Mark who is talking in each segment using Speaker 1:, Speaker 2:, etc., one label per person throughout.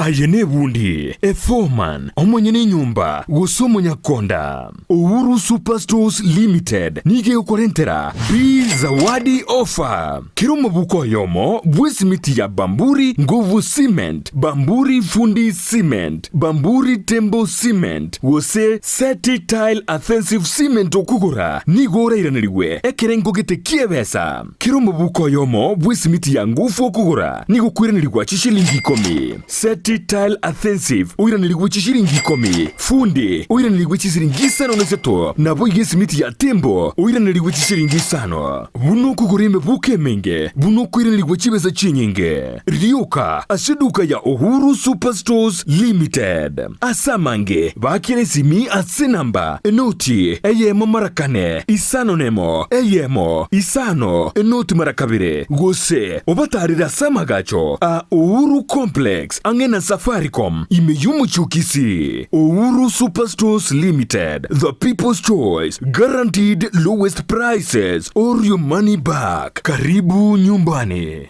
Speaker 1: Aye nebundi, eforeman, omonyene enyomba, gose omonyakonda. Uhuru Super Stores Limited nigo egokorentera Bi Zawadi Offer. Kera omobuko oyomo bw'esimiti ya Bamburi Nguvu Cement, Bamburi Fundi Cement, Bamburi Tembo Cement, gose Seti Tile Adhesive Cement okogora nigo orairanerigwe ekerengo gete ki'ebesa. Kera omobuko oyomo bw'esimiti ya ngufu okogora nigo okoiranerigwa chishilingi ikomi. Seti Tile Adhesive oiranerigwe chishilingi ikomi. Fundi oiranerigwe chisiringi isano na isato, naboigo esimiti ya Tembo oiranerigwe chishilingi isano. Buna okogora emebuko emenge, buna okoiranerigwa chibesa chinyinge. Rioka ase eduka ya Uhuru Super Stores Limited. Ase amange baakera esimi ase enamba enoti eyemo mara kane isano nemo eyemo isano enoti mara kabere gose obatarere ase amagacho a Uhuru Complex ang'e na Safaricom ime y'omochie o Kisii. Uhuru Super Stores Limited, the people's choice, guaranteed lowest prices or your money back. Karibu nyumbani.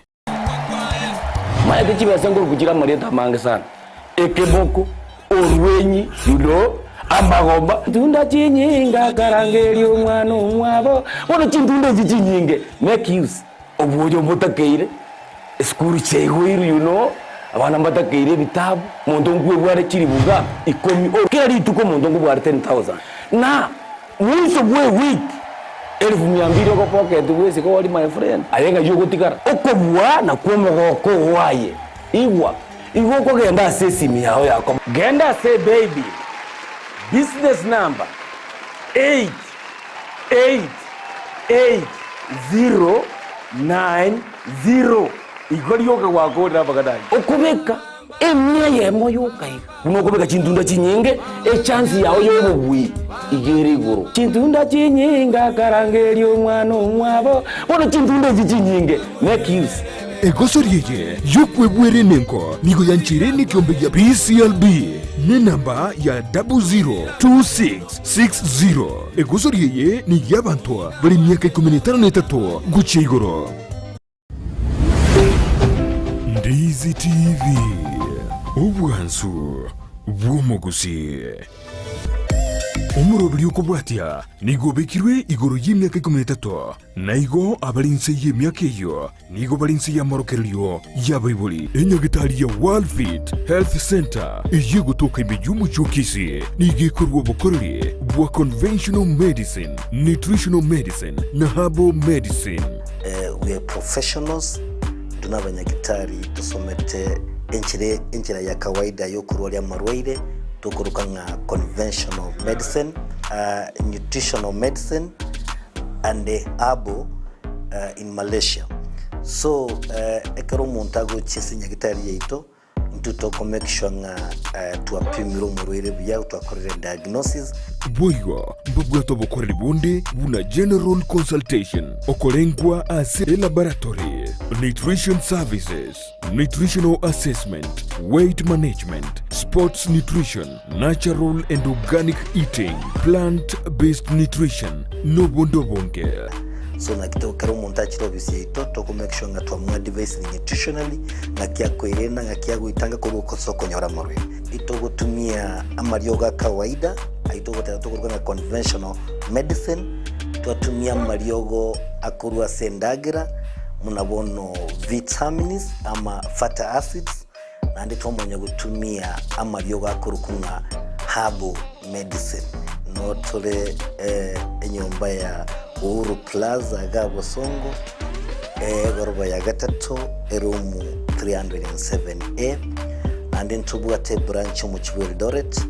Speaker 2: Maete chibesa nkoruku chire amarieta amange sana, ekeboko, orwenyi, you know, amagomba. Chintunda chinyinge akarangeria omwana omwabo, bono chintunda echi chinyinge make use obwoyo mbotakeire, esukuru chiaigoirwe you know, abana mbatakeire ebitabu, omonto nkwebware chiribuga ikomi, kera rituko omonto nkobware 10,000 na. Mwiso bw'ewiki elifu mia mbili ogopocket bwesike ori my friend, aye ng'ai ogotigara? Okobua nakwo omogoko oo aye. Igwa, igo okogenda ase esimi yao ya komo. Genda ase ebaybill, business number 8888090 igo rioka gwakorire amang'ana ayio. Okobeka Emia eyemo yoka iga. Buna okobeka chintunda chinyinge, echansi yao y'obobui iga ere igoro. Chintunda chinyinge akarangeria omwana omwabo, bono chintunda echi chinyinge, make use.
Speaker 1: Egosori eye y'okwebwera enengo nigo yancheire nekeombe gia PCLB nenamba ya 002660. Egosori eye ney'abanto bare emiaka ikomi na etano na etato gochia igoro. Ndizi TV, obwansu bw'omogusii. Omoroberi okobwatia nigo obekirwe igoro y'emiaka ikomi na etato, na igo abare inse y'emiaka eyio nigo bare inse y'amorokererio y'abaibori. Enyagetari ya Worldfit Health Centre eyio egotoka ime y'omochie o Kisii nigo ekorua obokoreri bwa conventional medicine, nutritional medicine na herbal medicine.
Speaker 3: We are professionals, intwe nabanyagitari tosomete enchera enchera ya kawaida yokorwaria amarwaire tokoroka ng'a conventional medicine, nutritional medicine and herbal in Malaysia. So ekero omonto agochia ase enyagitari yaito. Intwe toko make sure ng'a twapimire omorwaire buya, twakorire diagnosis.
Speaker 1: Boigo mbabwate obokoreri bonde buna general consultation, okorengwa ase elaboratory, nutrition services, nutritional assessment, weight management, sports nutrition, natural and organic eating, plant based nutrition, nobonde obonge.
Speaker 3: So naki to ekero omonto achire ofisi yaito, toko make sure ng'a twamoadvisire nutritionally, ng'aki akoerenda, ng'aki agoetanga korwa ase okonyora amarwaire. Itogotumia amariogo a kawaida, ayio togoteba tokoruga ng'a conventional medicine, twatumia amariogo akorwa ase endagera, buna bono vitamins ama fatty acids, Naende twamanya gotumia amariogo akorokwa ng'a herbal medicine. Noo tore enyomba ya Uhuru Plaza iga Bosongo, egoroba ya gatato, eroom 307A. Naende ntobwate ebranch omochie bwa Eldoret,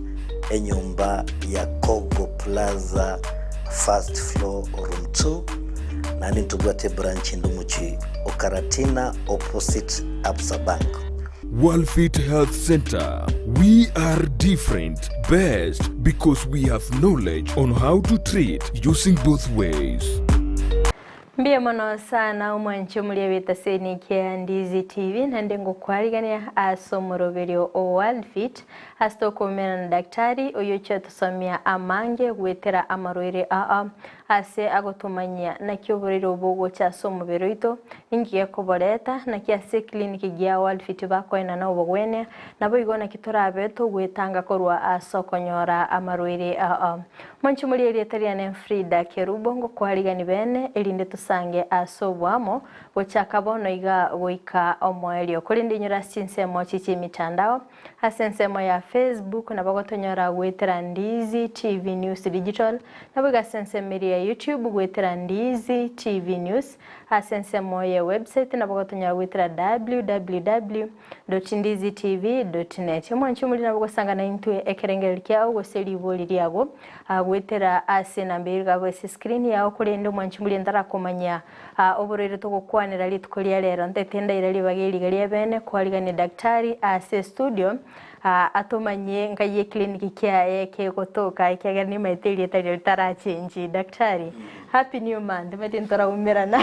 Speaker 3: enyomba ya Kogo Plaza first floor room 2. Naende ntobwate ebranch ende omochie o Karatina opposite Absa Bank.
Speaker 1: Worldfit Health Center, we are different, best because we have knowledge on how to treat using both ways.
Speaker 4: Mbuya mono sana omwanchi omoria bw'etaseni kia Ndizi TV naende ngokwarigania ase omoroberio o Worldfit. Ase tokoumera na daktari oyio ochia tosomia amange goetera amarwaire aa ase agotomanyia naki oborwaire obo bogocha ase omobere oito, ninki gekoboreta, naki ase eclinic gia Worldfit bakoenana obogwenia, naboigo naki torabe togwetanga korwa ase okonyora amarwaire aa. Mwanche morie erieta riane Frida Kerubo ngokwarigani bene erinde tosange ase oboamo gochaka bono iga goika omoerio. Korende inyora ase chinsemo chie chi'emitandao Ase ensemo ya Facebook nabo gotonyora goetera Ndizi TV News Digital, naboigo ase ensemo eria ya YouTube goetera Ndizi TV News, ase ensemo ye website nabo gotonyora goetera www.ndizitv.net. Omwanchi omori nabo gosanga naintwe ekerengererio kiao gose ribori riago goetera ase enamba eye iga ase escreen yao korende omwanchi omori ntarakomanyia Oborwaire togokwanera rituko ria rero ntete ndaira ribaga eri iga ri'ebeene koarigania daktari ase estudio atomanyie nkai eclinic kiaye kegotoka ekiagera nimaete erieta riria ritarachengi. Daktari, happy new month omanyete ntoraumerana.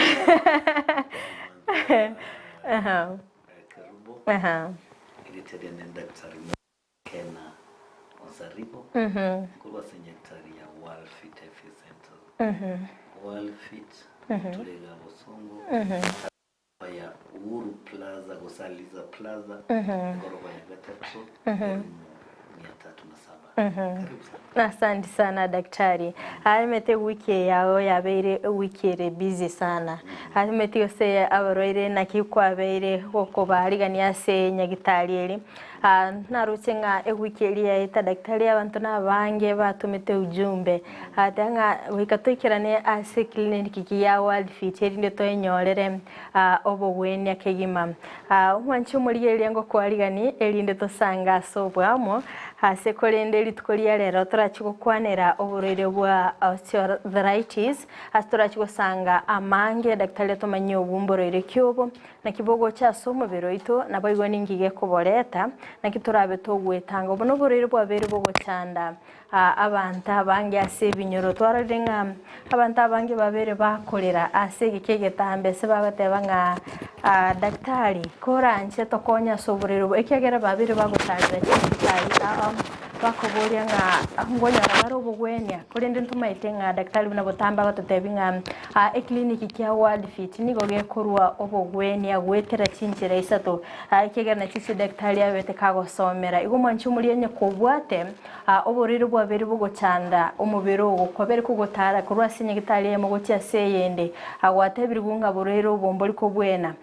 Speaker 3: Kerubo, erieta riane Daktari Kena Onsaribo, korwa ase nyagetari ya World Fit Health Centers. World Fit, tore iga Bosongo, aba ya Uhuru Plaza gose Aliza Plaza, egorofa ya gatato, erumu mia tatu na saba. Karibu sana.
Speaker 4: Asante sana daktari. Aye omanyete ewiki eye yao yabeire ewiki ere busy sana. Aye omanyete gose abarwaire naki kwabeire gokobarigania ase nyagitari eri. Naroche ng'a ewiki eria yaeta daktari abanto nabange batomete ujumbe, agateba ng'a goika toikerane ase eclinic ya World Fit erinde toenyorere obogwenia kegima. Omwanchi omorigereria ngokwariganie erinde tosange ase oboamo ase korende rituko ria rero torachi gokwanera oborwaire bwa osteoarthritis ase torachi gosanga amange daktari atomanyie obwo mborwaire ki obo. Naki bogocha ase omobere oito, naboigo ninki gekoboreta, naki torabe togwetanga. Obo noborwaire bwabeire bogochanda abanto abange ase ebinyoro. Twarorire ng'a abanto abange babeire bakorera ase egeka egetambe ase bagoteba ng'a daktari koranche tokonye ase oborwaire obo, ekiagera babeire bagotarera chidaktari ao bakoboria ng'a nkonyora bare obogwenia, korende ntomaete ng'a daktari buna botambe agototebia ng'a Eclinic kia World Fit nigo gekorua obogwenia goetera chinchera isato, ekiagera nachio chidaktari abete kagosomera. Igo omwanchi omoria onye kobwate oborwaire bwabere bogochanda omobere ogo kwabere kogotara korwa ase nyagitari eyemo gochia ase eyende, gwatebirigwe ng'a borwaire obo mbori kobwena.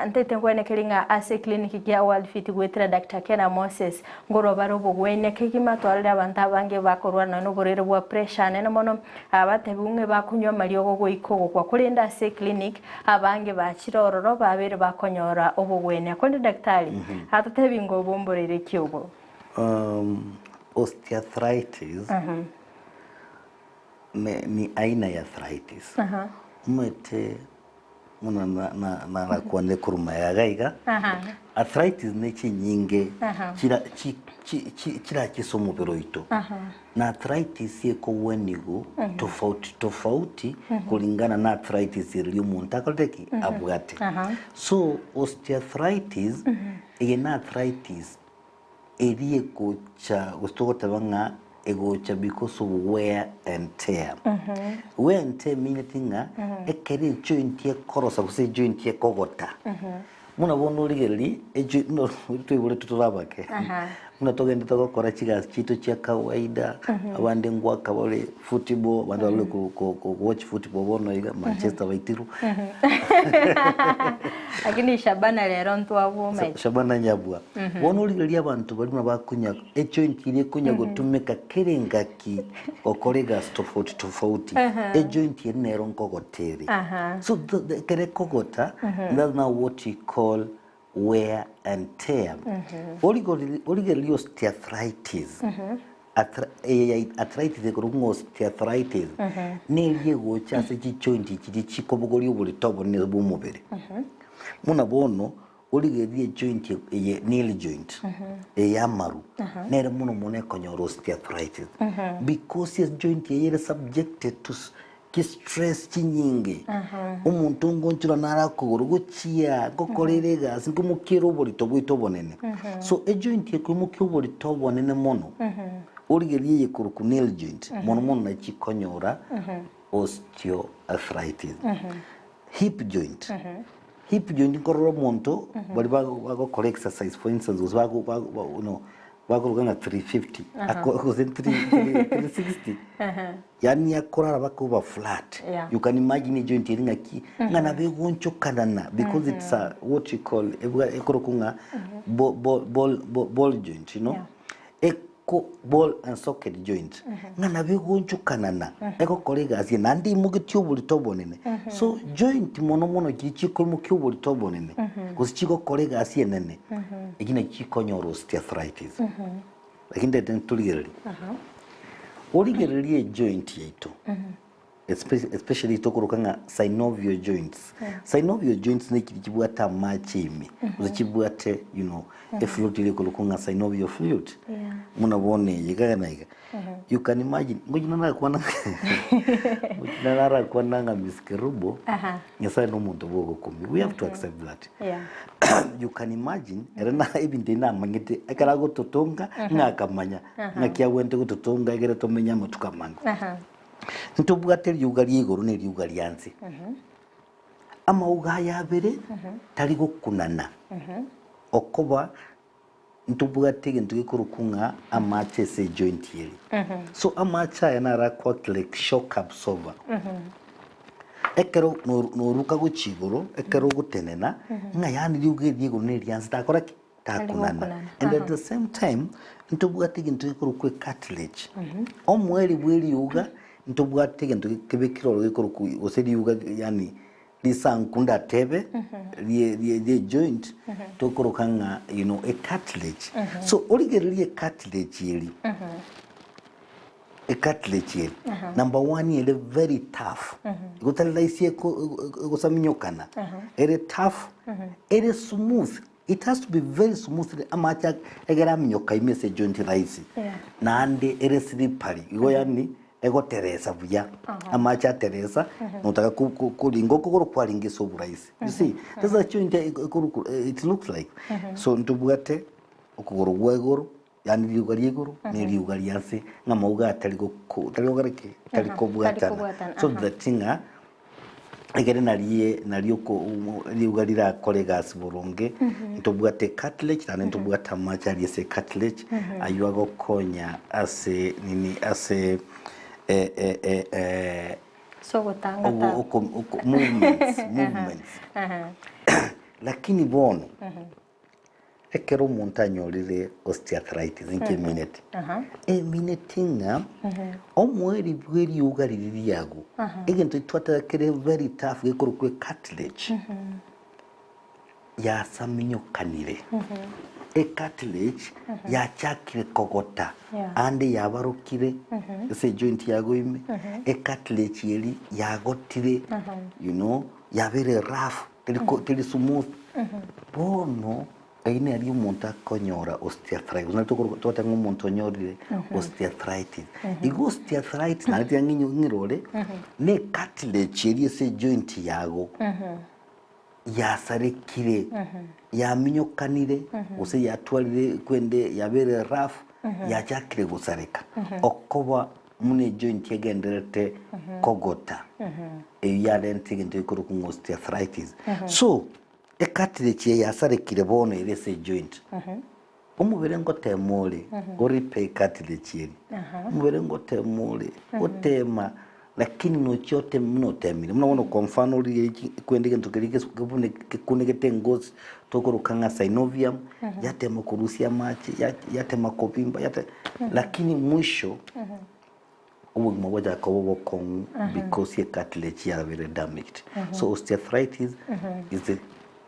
Speaker 4: Ntaete nkwenekeri ng'a ase eclinic kia World Fit goetera Doctor Kena Moses nkorwa bare obogwenia kegima twarorire abanto abange bakorwara nonya noborwaire bwa pressure nene mono. Abatebiwa ng'a bakonywa amariogo goika ogokwa, korende ase eclinic abange bachire ororo babeire bakonyora obogwenia. Korende daktari atotebi ng'a obo mborwaire ki obo?
Speaker 3: Osteoarthritis ni aina ya arthritis. Omanyete Buna narakwanire korwa magega iga, arthritis ne chinyinge chirache ase omobere oito. Na arthritis ekogwenigu tofauti tofauti kulingana na arthritis eria omonto akorete ki? Abwate. So osteoarthritis, eye na arthritis eria egocha gose togoteba ng'a egocha because of wear and tear. Wear and tear emineti ng'a ekero ejoint ekorosa gose ejoint ekogota, buna bono origererie ejoint buna twaiboretwe tore abake, buna togendete gokora chigasi chiaito chia kawaida, abande ngoaka bare football, abande barure ko- ko- ko watch football bono iga, Manchester baitirwe.
Speaker 4: Lakini Shabana rero ntwabwomaete.
Speaker 3: Shabana nyabwa. Bono origererie abanto baria buna bakonya ejoint eria ekonya gotumeka kera engaki gokora egasi tofauti tofauti, ejoint eria nero nkogota ere. So ekero ekogota, that's now what we call wear and tear. Origoreri origererie ostearthritis, Athra eye ya arthritis ekorokwa ng'a osteoarthritis, neria egocha ase chijoint chiria chikobogoria oborito obonene bwa omobere. Buna bono, origererie ejoint eye nail joint, eye ya amaru, nere mono mono ekonyora osteoarthritis. Because ejoint eye ere subjected to. Chistress chinyinge, omonto ngonchora nare akogoro gochia gokora ere egasi nkomokia ere oborito bwaito obonene. So ejoint ekoimokia oborito obonene mono, origererie eye korokwa nail joint, mono mono nachi chikonyora osteoarthritis. Hip joint, hip joint nkorora omonto baria bagokora exercise for instance gose bago bago you know bakoroka ng'a 350 ako gose 360 Yaani akorara baka oba flat.
Speaker 4: Yeah.
Speaker 3: You can imagine ejoint eri ng'aki ng'a nabo egonchokanana because it's a what you call ebwa ekorokwa ng'a bo- bo- ball bo- ball joint you know.
Speaker 4: Yeah.
Speaker 3: Eko ball and socket joint ng'a nabo egonchokanana egokora egasi eye naende imogetie oborito obonene. So joint mono mono chiria chikoimokia oborito obonene gose chigokora egasi enene echio nachi chikonyora osteoarthritis. Lakini ndete torigererie. Origererie ejoint yaito especially tokoroka ng'a synovial joints. Synovial joints ne chiria chibwate amache ime gose chibwate you know efluid eria ekorokwa ng'a synovial fluid buna bono eye iga na iga. You can imagine ngochi narakwana ngochi narakwana ng'a Miss Kerubo Nyasaye na omonto bwa ogokumia we have to accept that.
Speaker 4: Yeah.
Speaker 3: You can imagine ere na ebinto ebi namanyete ekero agototonga ng'a akamanya ng'aki agwenerete gototonga egere tomenye amatuko amange. Ntobwate riuga ria igoro na eriuga ria nse. Amauga aya abere tari gokunana okoba ntobwate egento gekorokwa ng'a amache ase ejoint eri. So amache aya naro akoact like shock absorber. Ekero noruka gochia igoro, ekero ogotenena, ng'a yaani riuga eri ria igoro na eria nse takora ki? Takunana.
Speaker 4: Tari
Speaker 3: And at the same time, ntobwate egento gekorokwa ecartilage. Omoerio bwa eriuga, ntobwate egento kebekire ororo gekorokwa gose riuga yaani risanku ndatebe rie rie rie joint tokoroka ng'a you know a cartilage. So origererie ecartilage eri, ecartilage eri number one ere very tough, igo tari rahisi egosaminyokana, ere tough, ere smooth, it has to be very smooth amache egere aminyoka ime ase ejoint rahisi, naende ere slippery igo yaani egoteresa buya, amache ateresa, notaka ko- ko- koringa okogoro kwaringa ase oborahisi. You see, that's a joint ekoruku it looks like. So ntobwate okogoro gwa igoro, yaani riuga ria igoro na eriuga ria nse, ng'a amauga atari goko tari gokora ki? Tari kobwatana.
Speaker 4: kobwatana,
Speaker 3: So that ng'a Ekere narie nario oko riuga rirakore egasi boronge, ntobwate cartilage naende ntobwate amache aria ase cartilage, aywo agokonya ase nini ase
Speaker 4: Ase ogotanga
Speaker 3: ogo
Speaker 4: ta-
Speaker 3: oko oko movements movements. Lakini bono. Ekero omonto anyorire osteoarthritis inki emineti? Emineti ng'a omoerio bw'erioga riria riago, egento twateba kere very tough gekorokwa ecartilage, yasaminyokanire. Ecartilage yachakire kogota ande yabarokire ase ejoint yago ime, ecartilage eria yagotire you know, yabeire rough. Teri ko teri smooth. Bono eyio neri omonto akonyora osteoarthritis. Buna tokoro togoteba ng'a omonto onyorire osteoarthritis. Igo osteoarthritis naende tiga ng'inyo ng'irore, ne ecartilage eria ase ejoint yago yasarekire, yaminyokanire, gose yatwarire kwende yabeire rough, yachakire gosareka. Okoba Buna ejoint egendererete kogota, eyio yarentire egento gekorokwa ng'a osteoarthritis. So, ecartilage eye yasarekire bono ere ase ejoint. Omobere ngotema ore oripe ecartilage eri. Omobere ngotema ore, otema lakini nochia oteme buna otemire. Buna bono kwa mfano origererie chi kwende egento keria ges kebune kekunegete engosi tokoroka ng'a synovium, yatema korusia amache, ya yatema kobimba yate lakini mwisho obogima bwachaka koba obokong'u because ecartilage yabere damaged. So osteoarthritis is the.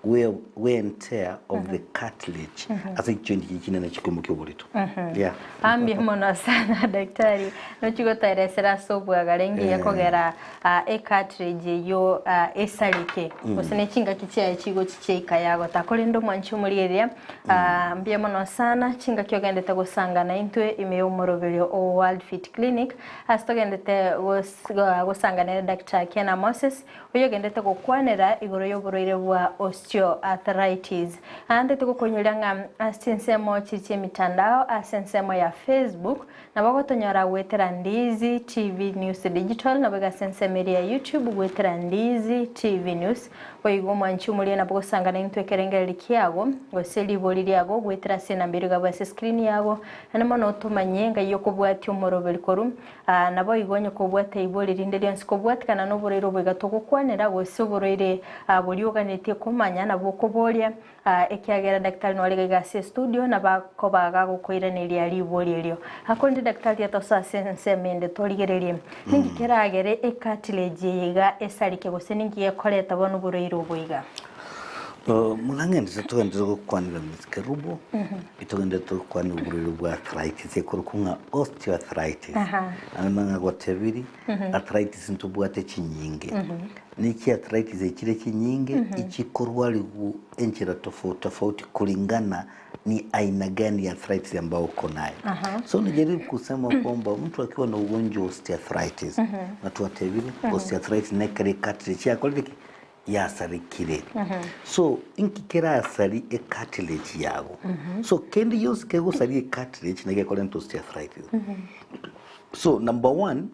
Speaker 3: Wear, wear and tear of the cartilage ase chijoint chiria chinene chikoimokia oborito. Yeah.
Speaker 4: Ambia mono sana daktari nochigotoeresera ase obwagare engiya kogera ah, ecartilage eyio ah, esareke gose ne chingaki chiaye chigochi chiaika yagota korende omwanchi omorigereria ah, mbuya mono sana chingaki ogendete gosangana intwe ime y'omoroberio o World Fit Clinic ase togendete gos- gosangana ere Dr. Kena Moses Oyogendete gokwanera igoro y'oborwaire bwa osteoarthritis. Aande tigokoinyoria ng'a ase chinsemo chiri chi'emitandao ase ensemo ya Facebook nabo ogotonyora goetera Ndizi TV News Digital naboigo ase ensemo eria ya YouTube goetera Ndizi TV News. Boigo omwanchi omoria nabo ogosanga naintwe ekerengererio kiago gose ribori riago goetera ase enamba eria igabwe ase escreen yago naende mono otomanye ngai okobwatia omoroberi korwa Aa, naboigo onye kobwate ibori rinde rionsi kobwatikana noborwaire obo iga togokwanera, gose oborwaire aa boria oganetie komanya, nabo okoboria, aa ekiagera daktari nore iga iga ase estudio, nabo akoba gagokoiraneria ribori erio. Aa korende daktari atosoe ase ensemo ende torigererie, ninki keragere ecartilage eye iga esareke gose ninki gekoreta bono oborwaire obo iga?
Speaker 3: Muna ng'ende togenderere gokwanera Miss Kerubo, etogenderete gokwanera oborwaire bwa arthritis ekorokwa ng'a osteoarthritis. Naende buna nagotebiri, arthritis ntobwate chinyinge. Ne chiarthritis echire chinyinge, echikorwariwu enchera tofauti tofauti kulingana ni aina gani ya arthritis ambayo uko nayo. So nijaribu kusema kwamba mtu akiwa na ugonjwa wa osteoarthritis, na twatebire osteoarthritis nekere cartilage yakorire ki? Yasarekire. So inki kerasari ecartilage yago? So kende gionsi kegosaria ecartilage naki gekorenta osteoarthritis. So number one,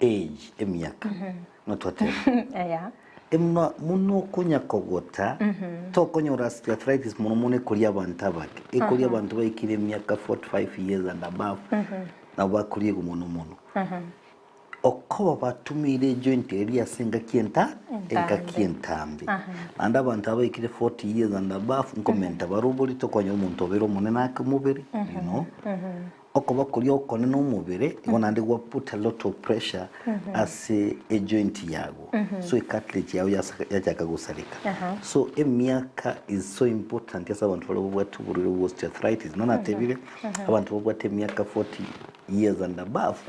Speaker 3: age, emiaka. Buna twateba.
Speaker 4: Yeah.
Speaker 3: Emuna muno okonya kogota, tokonyora osteoarthritis mono mono ekoria abanto abake. Ekoria abanto baikire emiaka 45 years and above, nabo bakoriegwa mono mono. Okoba batumeire ejoint eria ase engaki enta engaki entambe. Naende abanto aba baikire 40 years and above nkomenta bare oborito okonyora omonto obeire omonene ake omobere you know. Okoba koria okonene omobere igo naende gwa put a lot of pressure ase ejoint yago. So ecartilage yago yasa yachaka gosareka. So emiaka is so important ase abanto baria babwate oborwaire bwa osteoarthritis. Buna natebire abanto babwate emiaka 40 years and above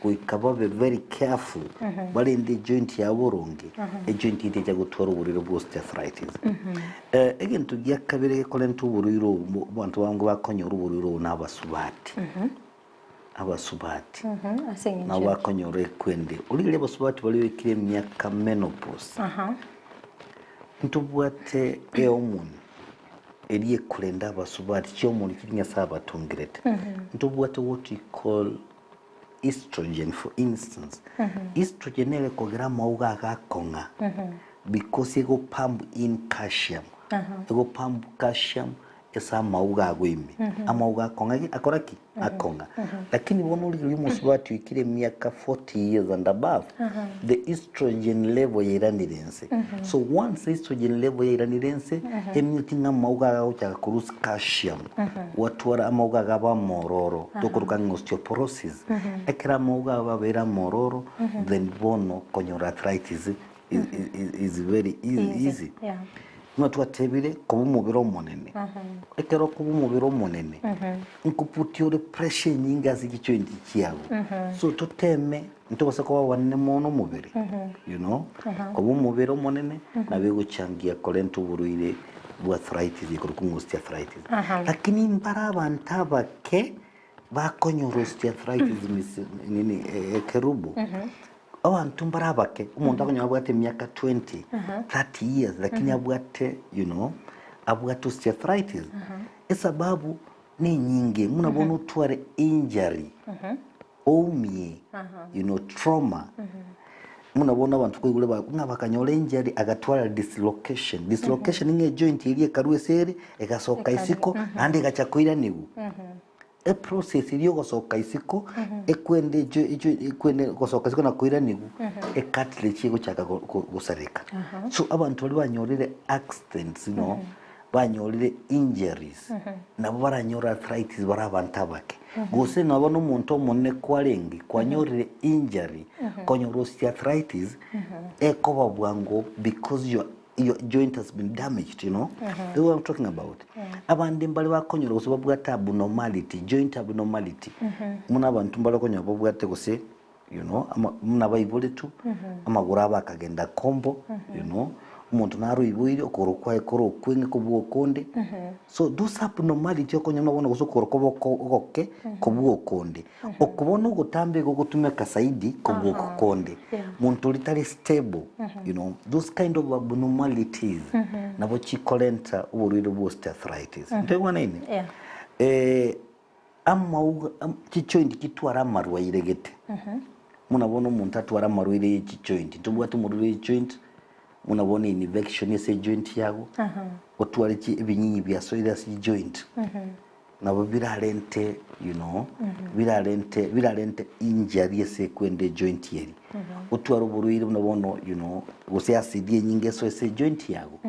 Speaker 3: goika babe very careful barende ejoint yabo boronge ejoint eye techa gotwara oborwaire bwa osteoarthritis. Eh, egento gia kabere gekorenta oborwaire obo abanto bange bakonyora oborwaire obo na abasubati abasubati
Speaker 4: Ase eng'encho
Speaker 3: nabo
Speaker 4: ki?
Speaker 3: bakonyora ekwende origereria abasubati baria baikire emiaka menopause ntobwate ehormone eria ekorenda abasubati chihormone chiria Nyasaye abatongerete. Ntobwate what we call estrogen for instance. Estrogen nere ekogera amauga agakong'a because ego pump in calcium. Ego pump calcium ase amauga ago ime. Amauga akong'a ki? Akora ki? Akong'a. Lakini bono origereria omosubati oikire emiaka 40 years and above, the estrogen level yairanire inse. So once estrogen level yairanire inse, emineti ng'a amauga aya agochaka korusia calcium, gwatwara amauga agaba amororo, tokoroka ng'a osteoporosis. Ekero amauga aba abeire amororo, then bono konyora arthritis is, is, is very easy.
Speaker 4: Easy, yeah.
Speaker 3: Buna twatebire, koba omobere omonene. Ekero okoba omobere omonene, nkoputia ore pressure enyinge ase chijoint chiago. So toteme, ntobasa koba abanene mono omobere, you know, koba omobere omonene, nabo egochangia korenta oborwaire bwa arthritis ekorokwa ng'a osteoarthritis. Lakini mbare abanto abake bakonyora osteoarthritis misi nini ekerubo. Abanto mbare abake, omonto akonyora abwate emiaka 20, 30 years lakini abwate you know, abwate osteoarthritis. Esababu nenyinge, buna bono otware injury, oumie, you know, trauma. Buna bono abanto koigure ba ng'a bakanyora injury agatwara dislocation. Dislocation ng'a ejoint eria ekarwa ase ere, egasoka isiko, naende egacha koiranigwa. Eprocess eria yogosoka isiko ekwende echo echo ekwende gosoka isiko na koiranigwa ecartilage egochaka go- go- gosareka. So abanto baria banyorire accidents you know, banyorire injuries nabo baranyore arthritis bare abanto abake. Gose noba na omonto omonene kwarenge kwanyorire injury konyora osteoarthritis ekoba bwango because your. Your joint has been damaged, you know. That's what I'm talking about. Abande mbare bakonyora gose babwate abnormality, joint abnormality. Buna abanto mbare okonyora babwate gose, you know, ama buna baiboretwe, amagoro abo akagenda kombo, you know, omonto naro oiboire okogoro kwaye kore okweng'e kobua okonde. So those abnormality okonyora buna bono gose okogoro kobe oko ogoke kobua okonde. Oko bono ogotambe igo gotumeka zaidi kobua oko konde. Monto oria tari stable, you know, those kind of abnormalities nabo chikorenta oborwaire bwa osteoarthritis. Ntoigwanaine?
Speaker 4: Yeah.
Speaker 3: Eh, amauga am- chijoint chitware amarwaire gete. Buna bono omonto atware amarwaire ye chijoint, ntobwate omorwaire ye chijoint, buna bono infection ase ejoint yago, otware chi ebinyinyi biasoire ase chijoint. Nabo birarente you know, birarente birarente injury ase ekwenda ejoint eri. Otware oborwaire buna bono you know, gose acid enyinge esoe ase ejoint yago.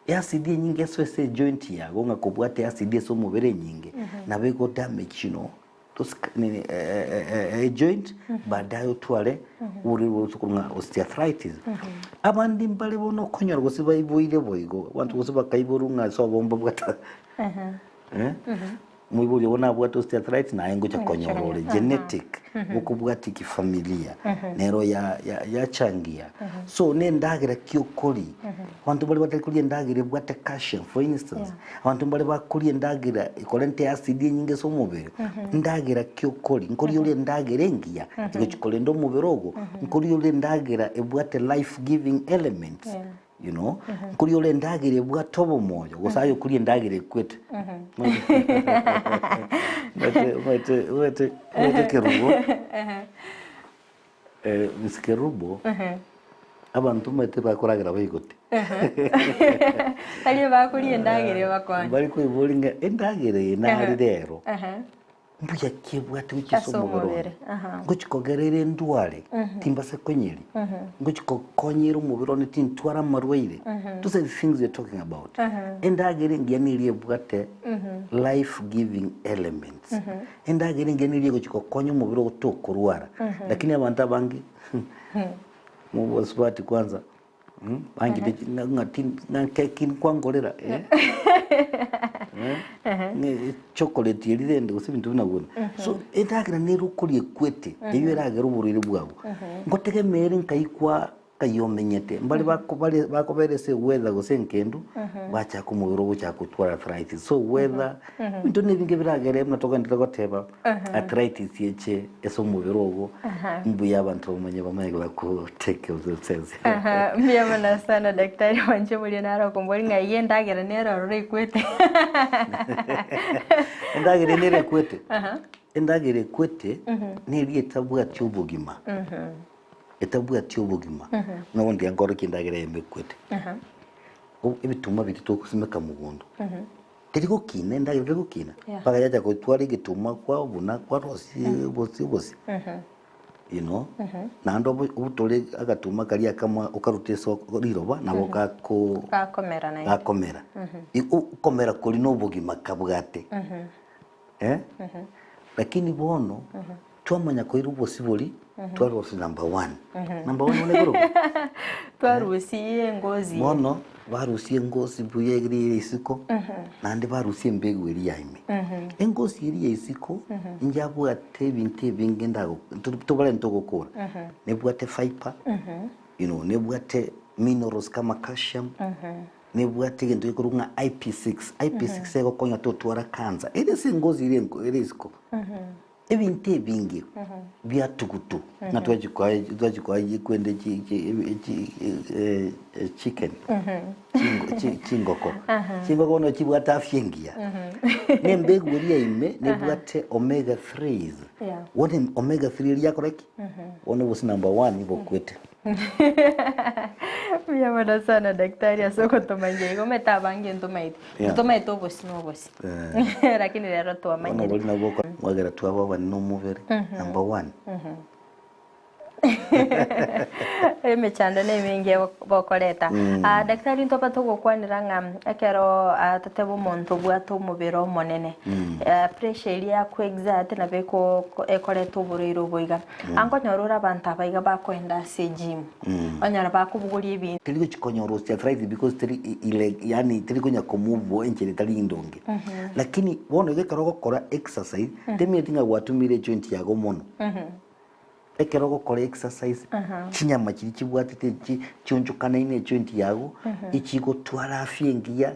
Speaker 3: Eacid enyinge esoe ase ejoint yago ng'a kobwate acid ase omobere enyinge, nabo ego damage you know, those nini ejoint baadaye otware oborwaire bwa korwa ng'a osteoarthritis. Abande mbare bono okonyora gose baiboire boigo, abanto gose bakaiborwa ng'a ase obomba bwata Moibori obo nabwate osteoarthritis naye ngocha konyora ore genetic bokobwatia kifamilia nero ya ya yachangia so na endagera ki okori abanto mbare batari koria endagera ebwate calcium for instance abanto mbare bakoria endagera ekorenta eacid enyinge ase omobere endagera ki okori nkoria ore endagera engiya egochi korenda omobere ogo nkoria ore endagera ebwate life giving elements You know, nkoria ore endagera ebwate obomoyo, gose aye okoria endagera ekwete. Omanyete, omanyete, omanyete, omanyete ekerubo, eh, Miss Kerubo, abanto omanyete bakoragera baigote.
Speaker 4: Tari bakoria endagera ebakonya.
Speaker 3: Bari koiboria ng'a endagera eye nari rero. Mbuya ki ebwate gochia ase
Speaker 4: Ase
Speaker 3: omobere one?
Speaker 4: omobere, aha.
Speaker 3: Ngochi kogera ere ndware, timbase konyeria. Ngochi kokonyera omobere one tintwara amarwaire. Those are the things we are talking about. Endagera engiya niria ebwate life giving elements. Endagera engiya niria egochi gokonya omobere ogo tokorwara. Lakini abanto abange, mobosubati kwanza. Bangire ng'a ti- ng'a keki nkwangorera eh? Eh? Ng'a chocolate eria rende gose ebinto buna bono. So endagera nere okoria ekwete, eywo eragere oborwaire bwago. Ngotegemere nkai kwa nkai omenyete, mbare bako bare bakobera ase eweather gose enkendu, bachaka omobere ogochaka gotwara arthritis. So weather, ebinto na ebinge biragere buna togenderete goteba. Arthritis eche ase omobere ogo mbuya abanto bamanye bamanye bako take care of themselves.
Speaker 4: Aha, mbuya mono sana daktari wanche boria naro okombori ng'a eyio endagera nere ororo ekwete.
Speaker 3: Endagera nere ekwete. Endagera ekwete neria etabwati obogima. Etabwati obogima. Buna bono ndiga nkorokia endagera eyemo ekwete. Ebituma biria togosimeka mogondo. Teri gokina, endagera teri gokina,
Speaker 4: Yeah.
Speaker 3: mpaka yacha gotwara egetuma kwao buna kwarosia obosie obosie you know naende obo obutore agatuma karia akamo okarute ase oko riroba nabo gako
Speaker 4: Gakomera naende.
Speaker 3: gakomera. I- o- okomera koria na obogima kabwate eh, lakini bono twamanya koira obosie boria twarosia number one. Number one bono ekorokwa?
Speaker 4: Twarusie engozi.
Speaker 3: Bono barusia engosi buya eria ere isiko, naende barusia embegu eria ya ime. Engosi eria ya isiko njabwate ebinto ebinge ndago to- tobare ntogokora. Nebwate fibre, you know, nebwate minerals kama calcium, nebwate egento gekorokwa ng'a IP6. IP6 egokonya totwara cancer. Ere ase engosi eria enko ere isiko. Ebinto ebinge biatugutu ng'a twachikoa twachikoa chikwende chi chi chi eh, eh, chicken Chingo- chi- chingoko chingoko bono chibwate afya engiya na embegu eria ime nebwate omega 3s
Speaker 4: Yeah.
Speaker 3: bono omega 3 eria yakora ki bono obosi number one bokwete
Speaker 4: Mbuya mono sana daktari ase ogotomanyia igo omanyete abange ntomaeti.
Speaker 3: Yeah.
Speaker 4: Ntomaete obosi na obosi. Lakini rero
Speaker 3: Bono
Speaker 4: twamanyire.
Speaker 3: bori nabwo oko- mwagera twaba abanene omobere number one.
Speaker 4: Emechando nemenge bokoreta. Ah, daktari ntoba togokwanera ng'a ekero ah, totebe omonto obwate omobere omonene eh, pressure eria ya exert nabo eko ekoreta oborwaire obo iga. Ankonyora ore abanto aba iga bakoenda ase egym, onyora bakobogoria ebinto.
Speaker 3: Teri gochi konyora osteoarthritis because teri ile yaani teri konya komove enchera etari indonge. Lakini bono iga ekero ogokora exercise, temineti ng'a gwatumire ejoint yago mono. Ekero ogokora exercise, chinyama chiria chibwatete chi chionchokanaine ejoint yago, echigotwara afya engiya,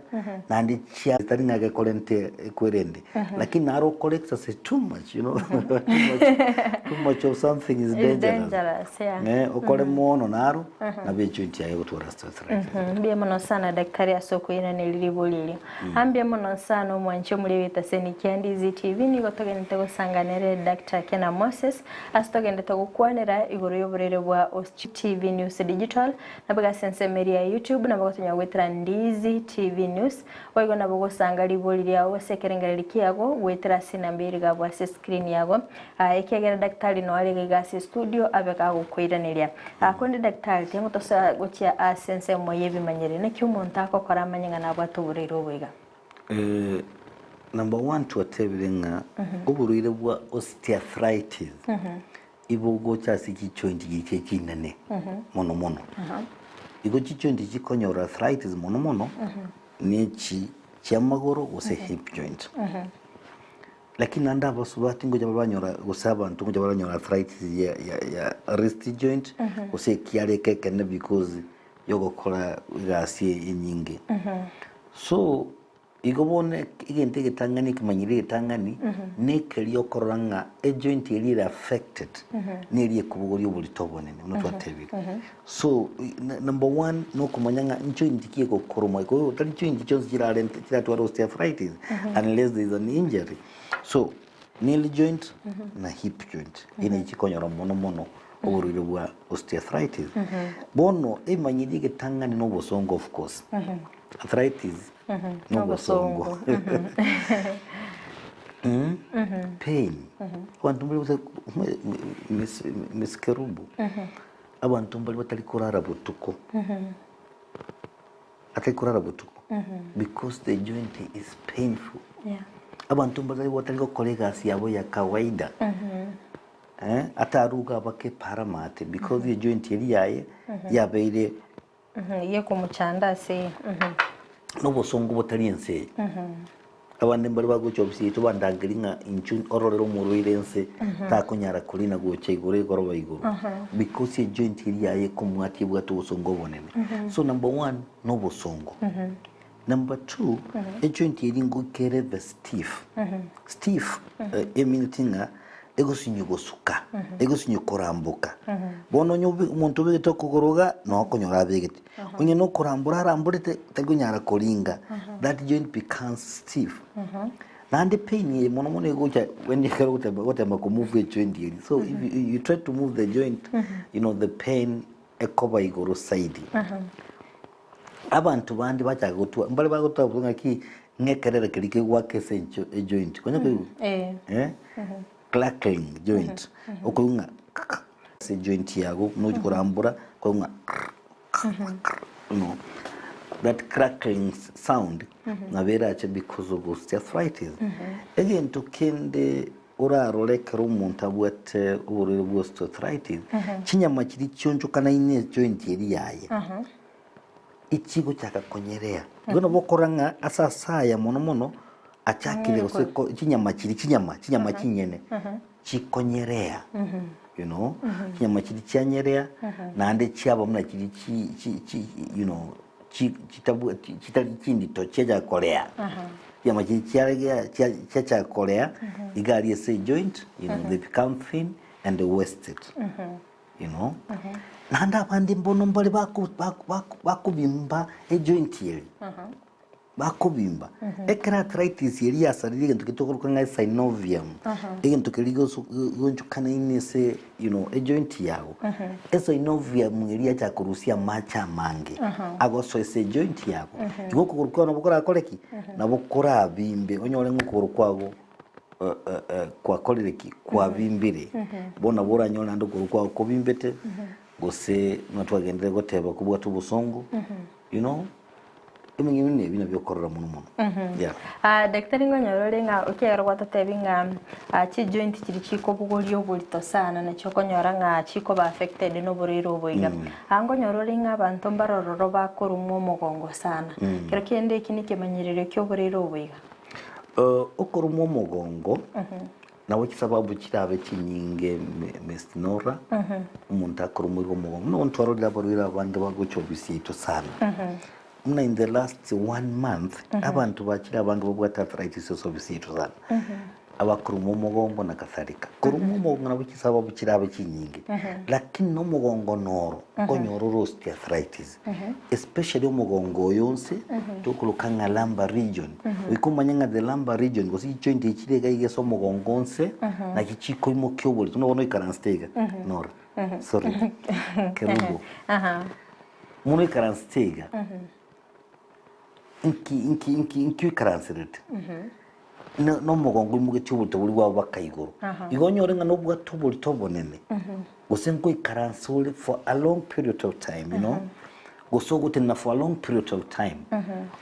Speaker 3: naende chia tari ng'a gekorente ekwerende. Lakini naro okore exercise too much, you know, too much, too much of something is
Speaker 4: Is
Speaker 3: dangerous.
Speaker 4: dangerous, yeah.
Speaker 3: Eh, okore mono naro, nabo ejoint yaye egotwara osteoarthritis.
Speaker 4: Mbuya mono sana daktari ase okoiraneria ribori erio. Mbuya mono sana omwanchi omoriri w'etaseni kia Ndizi TV nigo togenderete gosanga nere Doctor Kena Moses ase togenderete gokwanera igoro y'oborwaire bwa Osteo TV News Digital nabo iga ase ensemo eria ya YouTube nabo gotonya goetera Ndizi TV News boigo nabo gosanga ribori riao gose ekerengererio kiago goetera ase enamba ere iga abwo ase screen yago Aa, ekiagera daktari noyo are iga ase estudio abe gagokoiraneria. Aa, korende daktari, tiga tosoe gochia ase ensemo y'ebimanyereri. Naki omonto agokora amanye ng'a nabwate oborwaire obo iga?
Speaker 3: Eh, number one twatebire ng'a oborwaire bwa ostearthritis ibogocha ase chijoint chiria chinene mono mono. Igo chijoint chikonyora arthritis mono mono nechi chiamagoro gose hip joint. Lakini naende abasubati ngocha baranyora gose abanto ngocha baranyora arthritis ya ya ya wrist joint gose ekiara eke ekenene because yogokora egasi enyinge. So igo bono egento egetang'ani ekemanyereri egetang'ani nekeria okorora ng'a ejoint eria ere affected neria ekobogoria oborito obonene buna twatebire. So number one nokomanya ng'a njoint ki egokoroma iko tari joint chionsi chirarente chiratware osteoarthritis unless there is an injury. So knee joint na hip joint eye chikonyora mono mono oborwaire bwa osteoarthritis. Bono emanyiri egetang'ani na obosongo of course. Arthritis na obosongo. Pain abanto mbare gose Miss Kerubo. Abanto mbaria batari korara botuko, atari korara botuko because the joint is painful.
Speaker 4: Yeah.
Speaker 3: Abanto mbaria batari gokora egasi yabo ya kawaida eh, ataruga abake paramate because the joint eria yaye yabeire
Speaker 4: Gekomochanda ase.
Speaker 3: Nobosongo botari ense eye. Abande mbare bagocha ofisi yaito bandangerie ng'a inchuo ororere omorwaire ense takonyara korina gocha igoro egoroba igoro because ejoint eria yaye ekomwatia ebwate obosongo obonene. So number one nobosongo. Number two ejoint eria ngoika erebe stiff, stiff emineti ng'a egosinywa gosuka, egosinywa koramboka. Bono onye obe omonto obegete okogoro iga, noo okonyora abegete. Onye na okorambora aramborete, tari konyara koringa, that joint becomes stiff. Naende pain eye mono mono egocha when ekero ogotema ogotema komove ejoint eria. So if you, you try to move the joint, you know the pain ekoba igoro zaidi. Abanto bande bachaka gotwa, mbare bagotwa abwo ng'aki ng'ekerere keria kegoaka ase encho ejoint, konya koigwa?
Speaker 4: Eh.
Speaker 3: Eh? Crackling joint, okoigwa ng'a kaka ase ejoint yago buna ochi korambora, okoigwa ng'a krr krr krr you know, that crackling sound nabo erache because of osteoarthritis. Egento kende orarore ekero omonto abwate oborwaire bwa osteoarthritis, chinyama chiria chionchokanaine ejoint eria yaye. Echigochaka konyerea. Igo nabo okorora ng'a ase ase aya mono mono achakire gose ko chinyama chiria chinyama chinyama chinyene chikonyerea you know, chinyama chiria chianyerea naende chiaba buna chiria chi chi chi you know chi chitabwati chitari chindito chiachaka korea. Chinyama chiria chiaregea chia chiachaka korea iga aria ase ejoint you know they become thin and wasted. You know? Naende abande mbono mbare bako bako bako bakobimba ejoint eri, bakobimba. Ekero arthritis eria yasarire egento keria tokoroka ng'a esynovium, egento keria goso goonchokanaine ase you know ejoint yago, esynovium eria yachaka korusia amache amange, agosoa ase ejoint yago. Igo okogoro kwao nabo korakore ki? Nabo korabimbe onyore ng'a okogoro kwago. Kwakorire ki? Kwabimbire. Bono nabo oranyore naende okoro kwao kobimbete, gose buna twagenderere goteba kobwate obosongo, you know, emeng'ina buna ebi nabio okorora mono mono. Yeah.
Speaker 4: Ah, daktari ngonyora ore ng'a ekiagera gwatotebi ng'a ah, chijoint chiria chikobogoria oborito sana nachio okonyora ng'a chikoba affected na oborwaire obo iga. Ah, ngonyora ore ng'a abanto mbarororo bakorumwa omogongo sana. Kero kende eki nekemanyererio kia oborwaire obo iga.
Speaker 3: Okorumwa omogongo nabo chisababu chirabe chinyinge Miss Nora, omonto akorumoirwe omogongo. Buna bono twarorire abarwaire abange bagocha ofisi yaito sana. Buna in the last one month, abanto bachire abange babwate arthritis ase ofisi yaito sana. Abakorumwa omogongo na kadhalika. Korumwa omogongo nabo chisababu chirabe chinyinge, lakini na omogongo noro okonyora ore osteoarthritis. Especially omogongo oyo onsi tokoroka ng'a lumbar region. Goika omanye ng'a the lumbar region gose chijoint echi chire iga iga ase omogongo onse nachi chikoimokia oborito. Buna bono oikaransete iga Nora, sorry Kerubo, bono oikaransete iga inki inki inki inki oikaranserete? Na nomogongo oimogetie oborito boria bwabo baka igoro. Igo onyore ng'a nobwate oborito obonene, gose nkoikaransa ore for a long period of time, you know, gose ogotenena for a long period of time,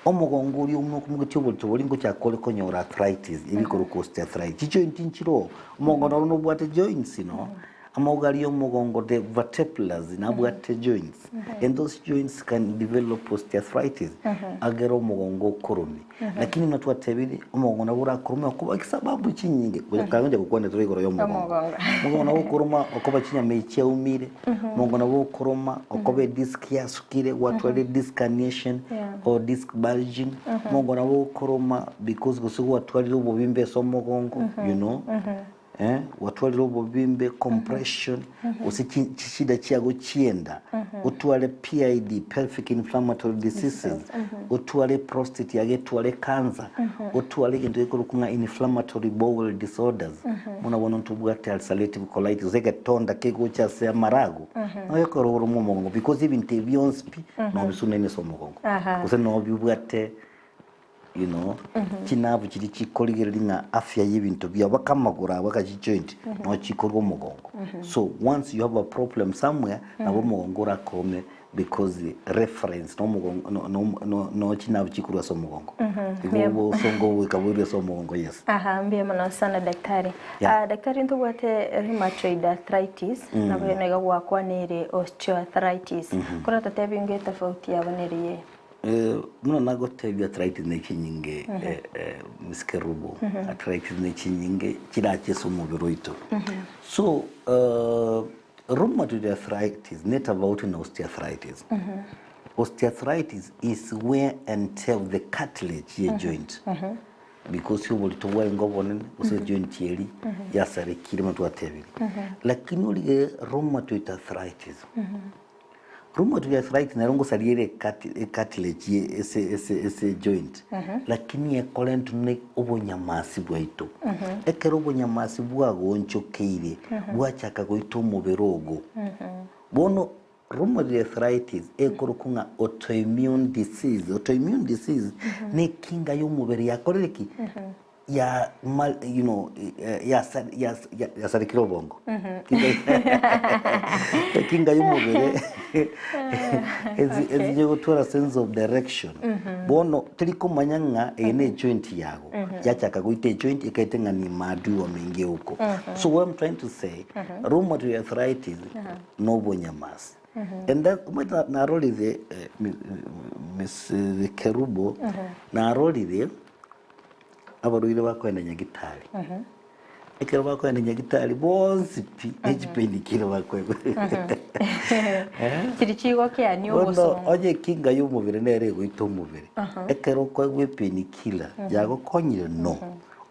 Speaker 3: omogongo oria buna okomogetie oborito boria ngochaka ore konyora arthritis, eria ekorokwa osteoarthritis. Chijoint nchire oo, omogongo noro nobwate joints you know, amauga aria omogongo the vertebrae nabwate joints, and those joints can develop osteoarthritis, agere omogongo okorome. Lakini buna twatebire, omogongo nabo orakorome okoba esababu chinyinge, gocha gokwana tore igoro y'omogongo.
Speaker 4: Omogongo.
Speaker 3: Omogongo nabo okoroma okoba chinyama echi chiaumire, omogongo nabo okoroma okoba edisc yasukire, gwatwarire disc herniation
Speaker 4: Yeah.
Speaker 3: or disc bulging, omogongo nabo okoroma because gose gwatwarire obobimbe ase omogongo, you know. Eh, gwatwarire obobimbe, compression, gose chi- chishida chiago chienda, otware PID, pelvic inflammatory diseases, otware prostate yago etware cancer, otware egento gekorokwa ng'a inflammatory bowel disorders, buna bono ntobwate ulcerative colitis, gose egetonda kegocha ase amarago, nabo gekorora omogongo because ebinto ebi bionsi pi, nobisunaine ase omogongo,
Speaker 4: Aha.
Speaker 3: gose nobibwate you know, chinabu chiria chikorigereria ng'a afya y'ebinto biao baka amagoro abo baka chijoint noo chikorwa omogongo. So once you have a problem somewhere nabo omogongo orakome because reference na omogongo no- no- no- no chinabu chikorwa ase omogongo. Igo
Speaker 4: Yeah.
Speaker 3: obosongo goika boirwe ase omogongo yes.
Speaker 4: Aha, mbuya mono sana daktari.
Speaker 3: Yeah.
Speaker 4: Ah, daktari ntobwate rheumatoid arthritis nabo nigo gwakwanire osteoarthritis. Korwa totebi ng'a etofauti yabo neri ye.
Speaker 3: Buna nagotebia arthritis ne chinyinge Miss Kerubo, arthritis ne chinyinge chirache ase omobere oito. So rheumatoid arthritis ne tofauti na osteoarthritis. Osteoarthritis is wear and tear of the cartilage ye joint because oborito bwarenge obonene gose ejoint eria yasarekire buna twatebire. Lakini origererie rheumatoid arthritis. Rheumatoid arthritis nero ngosaria ere ecartilage ye ase ase ase joint lakini ekorentwa ne obonyamasi bwaito. Ekero obonyamasi bwagoonchokeire bwachaka goita omobere ogo. Bono rheumatoid arthritis ekorokwa ng'a autoimmune disease. Autoimmune disease na ekinga ya omobere yakorire ki? Ya ma you know yasa yasa yasarekire obongo ekinga y'omobere ezi ezinye gotwara sense of direction bono teri komanya ng'a eye ne ejoint yago yachaka goita ejoint ekaete ng'a ni maadui wameingia huko so what I'm trying to say rheumatoid arthritis na obonyamasi and that omanyete narorire Miss Kerubo narorire Abarwaire bakoenda nyagitari, ekero bakoenda nyagitari bonsi pi ne chipainkiller bakoegwa.
Speaker 4: Chiri chigokeania
Speaker 3: Bono
Speaker 4: obosongo.
Speaker 3: onye ekinga ya omobere nere egoita omobere, ekero okoegwa epainkiller yagokonyire? No.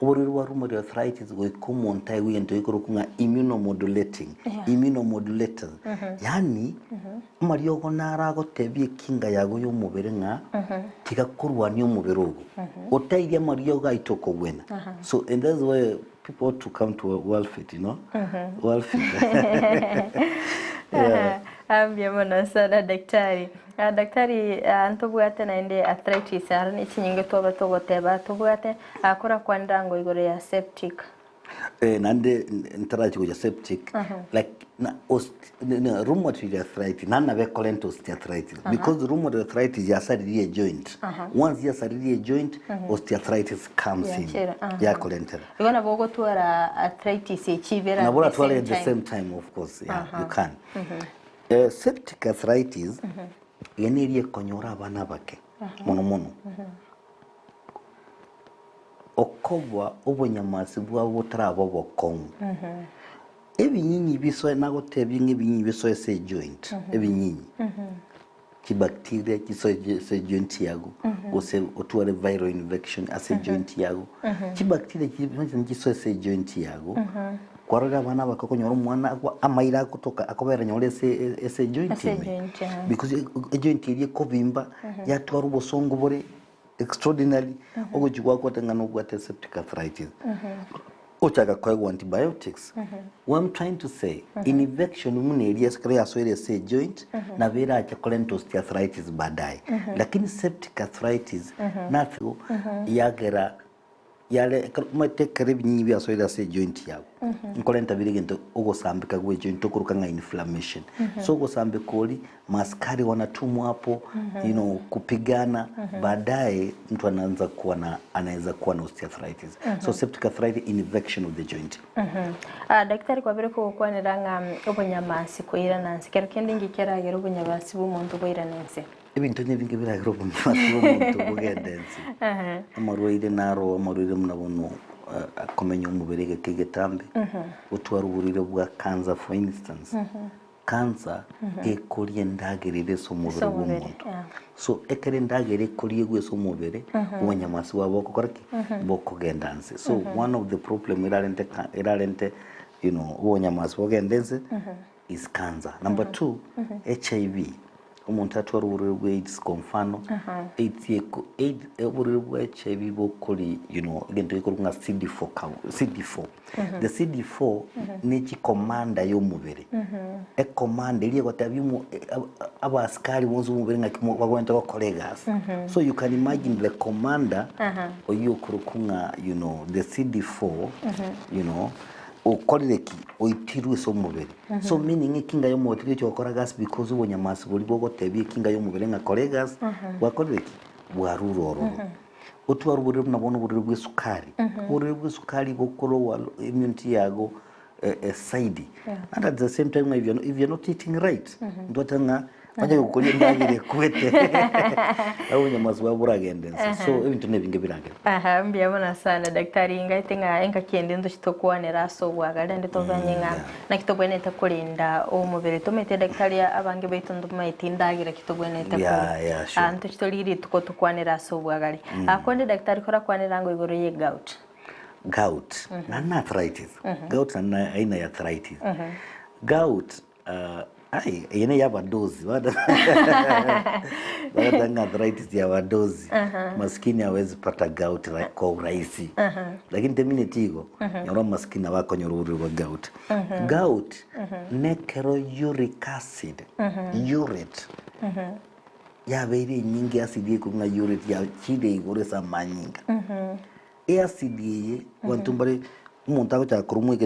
Speaker 3: Oborwaire bwa rheumatoid arthritis goika omonto aegwe egento gekorokwa ng'a immunomodulating, immunomodulators, yaani amariogo naro agotebia ekinga yago ya omobere ng'a tiga korwania omobere ogo. Otairie amariogo aito okogwena. So and that's why people ought to come to Worldfit, you know. Worldfit. Yeah.
Speaker 4: Mbuya mono sana daktari. Daktari, ntobwate naende arthritis aro ne chinyinge twabe togoteba tobwate, korakwanera ango igoro ya septic.
Speaker 3: Naende ntarachi gocha septic, like na rheumatoid arthritis naende nabo ekorenta osteoarthritis because rheumatoid arthritis yasaririe ejoint, once yasaririe ejoint, osteoarthritis comes in,
Speaker 4: Yachera, aha.
Speaker 3: yakorentera.
Speaker 4: Igo nabo ogotwara arthritis echi ibere at
Speaker 3: Nabo
Speaker 4: the
Speaker 3: oratware
Speaker 4: same
Speaker 3: at the
Speaker 4: time.
Speaker 3: same time of course, yeah, you can. Septic arthritis, eye neri ekonyora abana abake mono mono. Okoboa obonyamasi bwabo botaraba obokong'u. Ebinyinyi bisoe nagotebie ng'a ebinyinyi bisoe ase ejoint, ebinyinyi, chibacteria chisoe ase ejoint yago, gose otware viral infection ase ejoint yago, chibacteria chiria chisoe ase ejoint yago, kwarorire abana abake okonyora omwana agwa amaira agotoka akobera nyore ase ase ejoint
Speaker 4: Ase
Speaker 3: ime,
Speaker 4: ejoint, eh.
Speaker 3: because ejoint eria ekobimba yatwara obosongo bore extraordinary ogochia gwakwata ng'a nobwate septic arthritis ochaka koegwa antibiotics what I'm trying to say infection buna eria ase ekero yasoire ase ejoint nabo erache korenta osteoarthritis baadaye lakini septic arthritis nase yagera Yare ekero omanyete ekero ebinyinyi biasoire ase ejoint yago, nkorenta bire egento ogosambeka gwe ejoint okoroka ng'a inflammation. So ogosambeka oria, maaskari wanatumwa hapo, you know, kupigana, baadaye mtu anaanza kuwa na anaeza kuwa na osteoarthritis. So septic arthritis, infection of the joint.
Speaker 4: Ah, daktari kwabire kogokwanera ng'a obonyamasi koirana nse, kero kende inki keragere obonyamasi bwa omonto boirane nse?
Speaker 3: Ebinto nebinge biragere obogima bw'omonto bogende ense. Amarwaire naro amarwaire buna bono akomenya omobere egeka egetambe, gotwara oborwaire bwa cancer for instance, cancer ekoria endagera ere ase omobere
Speaker 4: Ase omobere,
Speaker 3: bw'omonto.
Speaker 4: yeah.
Speaker 3: So ekero endagera ekoriegwa ase omobere, obonyamasi bwabo bogokora ki? Bokogenda nse. So one of the problem erarente ca erarente you know obonyamasi bogende nse is cancer. Number two, HIV, omonto atware oborwaire bwa AIDS kwa mfano, AIDS eko AIDS oborwaire bwa HIV bokori you know egento gekorokwa ng'a CD4 count CD4. The CD4 ne chikomanda ya omobere, ekomanda eria egotebia omo abasikari bonsi bomobere ng'aki mo bagwenerete gokora egasi. So you can imagine the commander oyio okorokwa ng'a you know the CD4 you know Okorire ki? Oitirwe ase omobere. So meaning ekinga y'omobere tigechi gokora gasi because obonyamasi boria bogotebia ekinga y'omobere ng'a kora egasi, bwakorire ki? Bwarure ororo. Otware oborwaire buna bono oborwaire bwa esukari, oborwaire bwa esukari bokorowa immunity yago saidi. And at the same time ng'a if you if you are not eating right, ntwate ng'a onye gokoria endagera ekwete, obonyamasi bwabo boragende nse. So ebinto nebinge biragende.
Speaker 4: Aha, mbuya mono sana daktari, ngaete ng'a engaki ende ntoche tokwanera ase obwagare naende tobanye ng'a naki tobwenerete korenda omobere. Tomanyete daktari abange baito ntomaeti ndagera ki tobwenerete koria.
Speaker 3: Yeah, yeah, sure.
Speaker 4: Ah, ntoche torigie rituko tokwanere ase obwagare. Ah, konde daktari korakwanera ango igoro ye gout.
Speaker 3: Gout, naende na arthritis. Gout naende na aina ya arthritis. Gout Ai, eye ne y'abadozi bagoteba ng'a arthritis ya abadozi maskini hawezi pata gout kwa urahisi lakini temineti igo nyora omaskini nabo akonyora oborwaire bwa gout. Gout nekero uric acid urate yabeire enyinge acid ekorwa ng'a urate yachire igoro ase amanyinga. Eacid eye abanto mbare omonto agochaka koromwa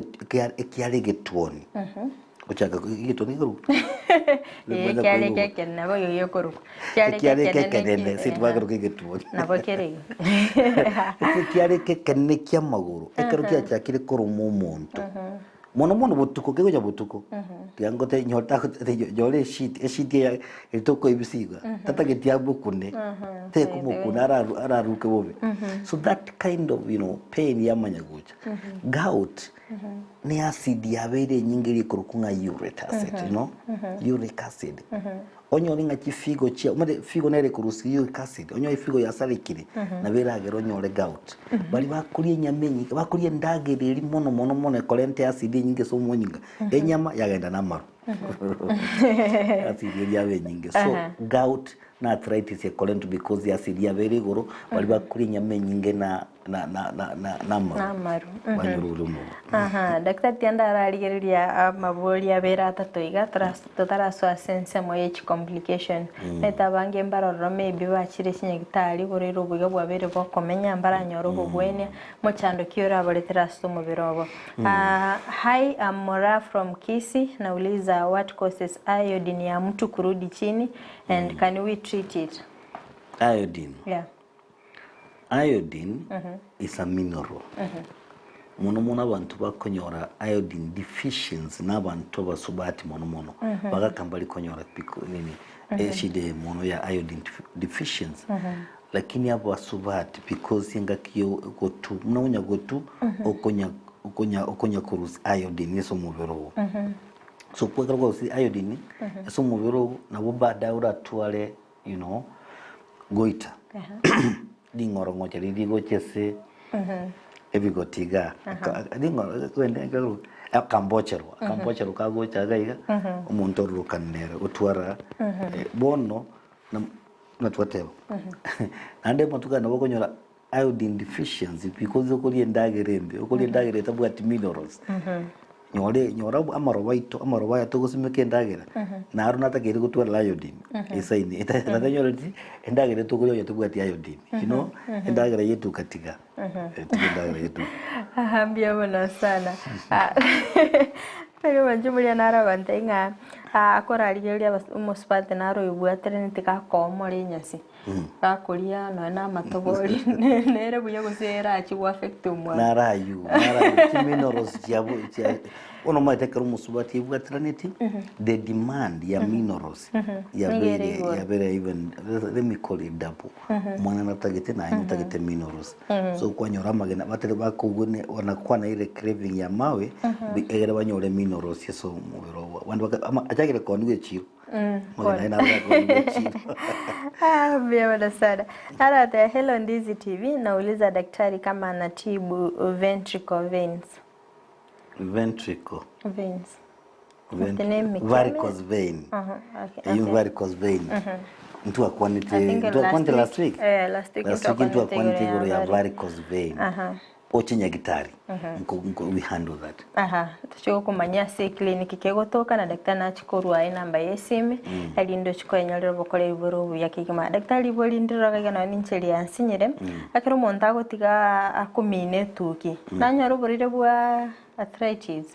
Speaker 3: ekiare egetuoni ochaka egetuoni gekorokwa
Speaker 4: Ee, ekiare eke ekenene nabo igo gekorokwa. Ekiare eke
Speaker 3: ekiare eke
Speaker 4: ekenene
Speaker 3: ekenene
Speaker 4: ki-
Speaker 3: ase twakeroka egetuoni
Speaker 4: Nabo kere igo.
Speaker 3: Ase ekiare eke ekenene kia amagoro ekero kiachakire koroma omonto Mono mono botuko, kegocha botuko, tiga ngote nyore tagote nyore esheet, esheet eye eri tokoibisa iga, tatageti amokune, tekomokuna araru araruke bobe. So that kind of you know pain yamanya gocha. Gout, ne acid yabeire enyinge eria ekorokwa ng'a uric acid, you know, uric acid. Onyore ng'a chifigo chia omanyete figo nere ekorusia uric acid, onyore efigo yasarekire, nabo eragere onyore gout. Baria bakoria enyama enyinge, bakoria endagera eria mono mono mono ekorenta eacid enyinge ase omonyinga, enyama yagenda na amaru. Acid eria yaba enyinge. So gout na arthritis ekorentwa because eacid yabeire igoro, baria bakoria enyama enyinge na. na na na na namaru
Speaker 4: Namaru,
Speaker 3: banyora oria omobe.
Speaker 4: Aha, daktari tiga ndararigereria amabori abere atato iga toras totarasoa ase ensemo ye chicomplication. Omanyete abange mbarororo maybe bachire chinyagitari borwaire obo iga bwabeire bokomenya mbaranyore obobwenia, mochando ki orabaretere ase omobere obo. Hi I'm Moraa from Kisii, nauliza what causes iodine ya mtu kurudi chini and can we treat it?
Speaker 3: Iodine.
Speaker 4: Yeah.
Speaker 3: Iodine is a mineral. Mono mono abanto bakonyora iodine deficiency na abanto abasubati mono mono bagaka mbari konyora biko nini eshida eye mono ya iodine deficiency lakini abasubati because engaki yo gotu buna onya gotu okonya okonya okonya korusia iodine ase omobere ogo. So ekero kwarusirie iodine ase omobere ogo nabo baadaye oratware you know, goita ring'orong'ocha riria rigocha ase ebigoti igaa ring'oro rende ekero akambocherwa akambocherwa kagocha iga iga omonto ororokana nere otwara bono buna twateba naende amatuko aya nabo okonyora Iodine deficiency because okoria endagera embe, okoria endagera etabwati minerals. Nyore nyora amaroba aito, amaroba aya togosimeka endagera, naro natakeire gotwara iodine esaini etatanyoreti endagera etokoria onye tobwati iodine, you know, endagera yetuka tiga, tiga endagera yetuka.
Speaker 4: Aha mbuya mono sana. Tari omonche moria naro agontebia ng'a akorarigereria omosubati naro oibwaterereti gakoomora enyasi. Gakoria nonya na amatobori nere buya gose erache go affect omwana.
Speaker 3: Naro aywo, naro aywo, chiminerals chiabo chia bono omanyete ekero omosubati aibwateranetie, the demand ya minerals
Speaker 4: Nigo ere
Speaker 3: yabeire
Speaker 4: igoro.
Speaker 3: yabeire even let me call it double. Omwana natagete naye notagete minerals. So kwanyora amagena batari bakogwa ne wanakwana ere craving ya amawe, egere banyore minerals ase omobere obo. Abande baka ama achakire kooniwa echiro.
Speaker 4: Ah, mbuya mono sana. Arate hello Ndizi TV, nauliza daktari kama anatibu ventricle veins.
Speaker 3: Ventricle.
Speaker 4: Veins.
Speaker 3: Vent-
Speaker 4: Ati name
Speaker 3: varicose vein.
Speaker 4: Uh-huh, okay,
Speaker 3: Eyo
Speaker 4: okay.
Speaker 3: varicose vein. Ntwakwanete
Speaker 4: I think
Speaker 3: ntwakwanete last week.
Speaker 4: Eh, last week
Speaker 3: Last week
Speaker 4: ntwakwanete
Speaker 3: ntwakwanete
Speaker 4: igoro
Speaker 3: igoro
Speaker 4: ya
Speaker 3: ya varicose vein.
Speaker 4: Aha.
Speaker 3: Oche nyagitari. Nko nko we handle that.
Speaker 4: Aha, tochie gokomanyia ase eclinic kegotoka na daktari nachie korwa enamba ya esimi erinde ochie koenyorera obokoreri bore obuya kegima. Daktari ibo rinde riroga iga nonye ninche riansinyire, ekero omonto agotiga akomina etuki, nanyora oborwaire bwa arthritis,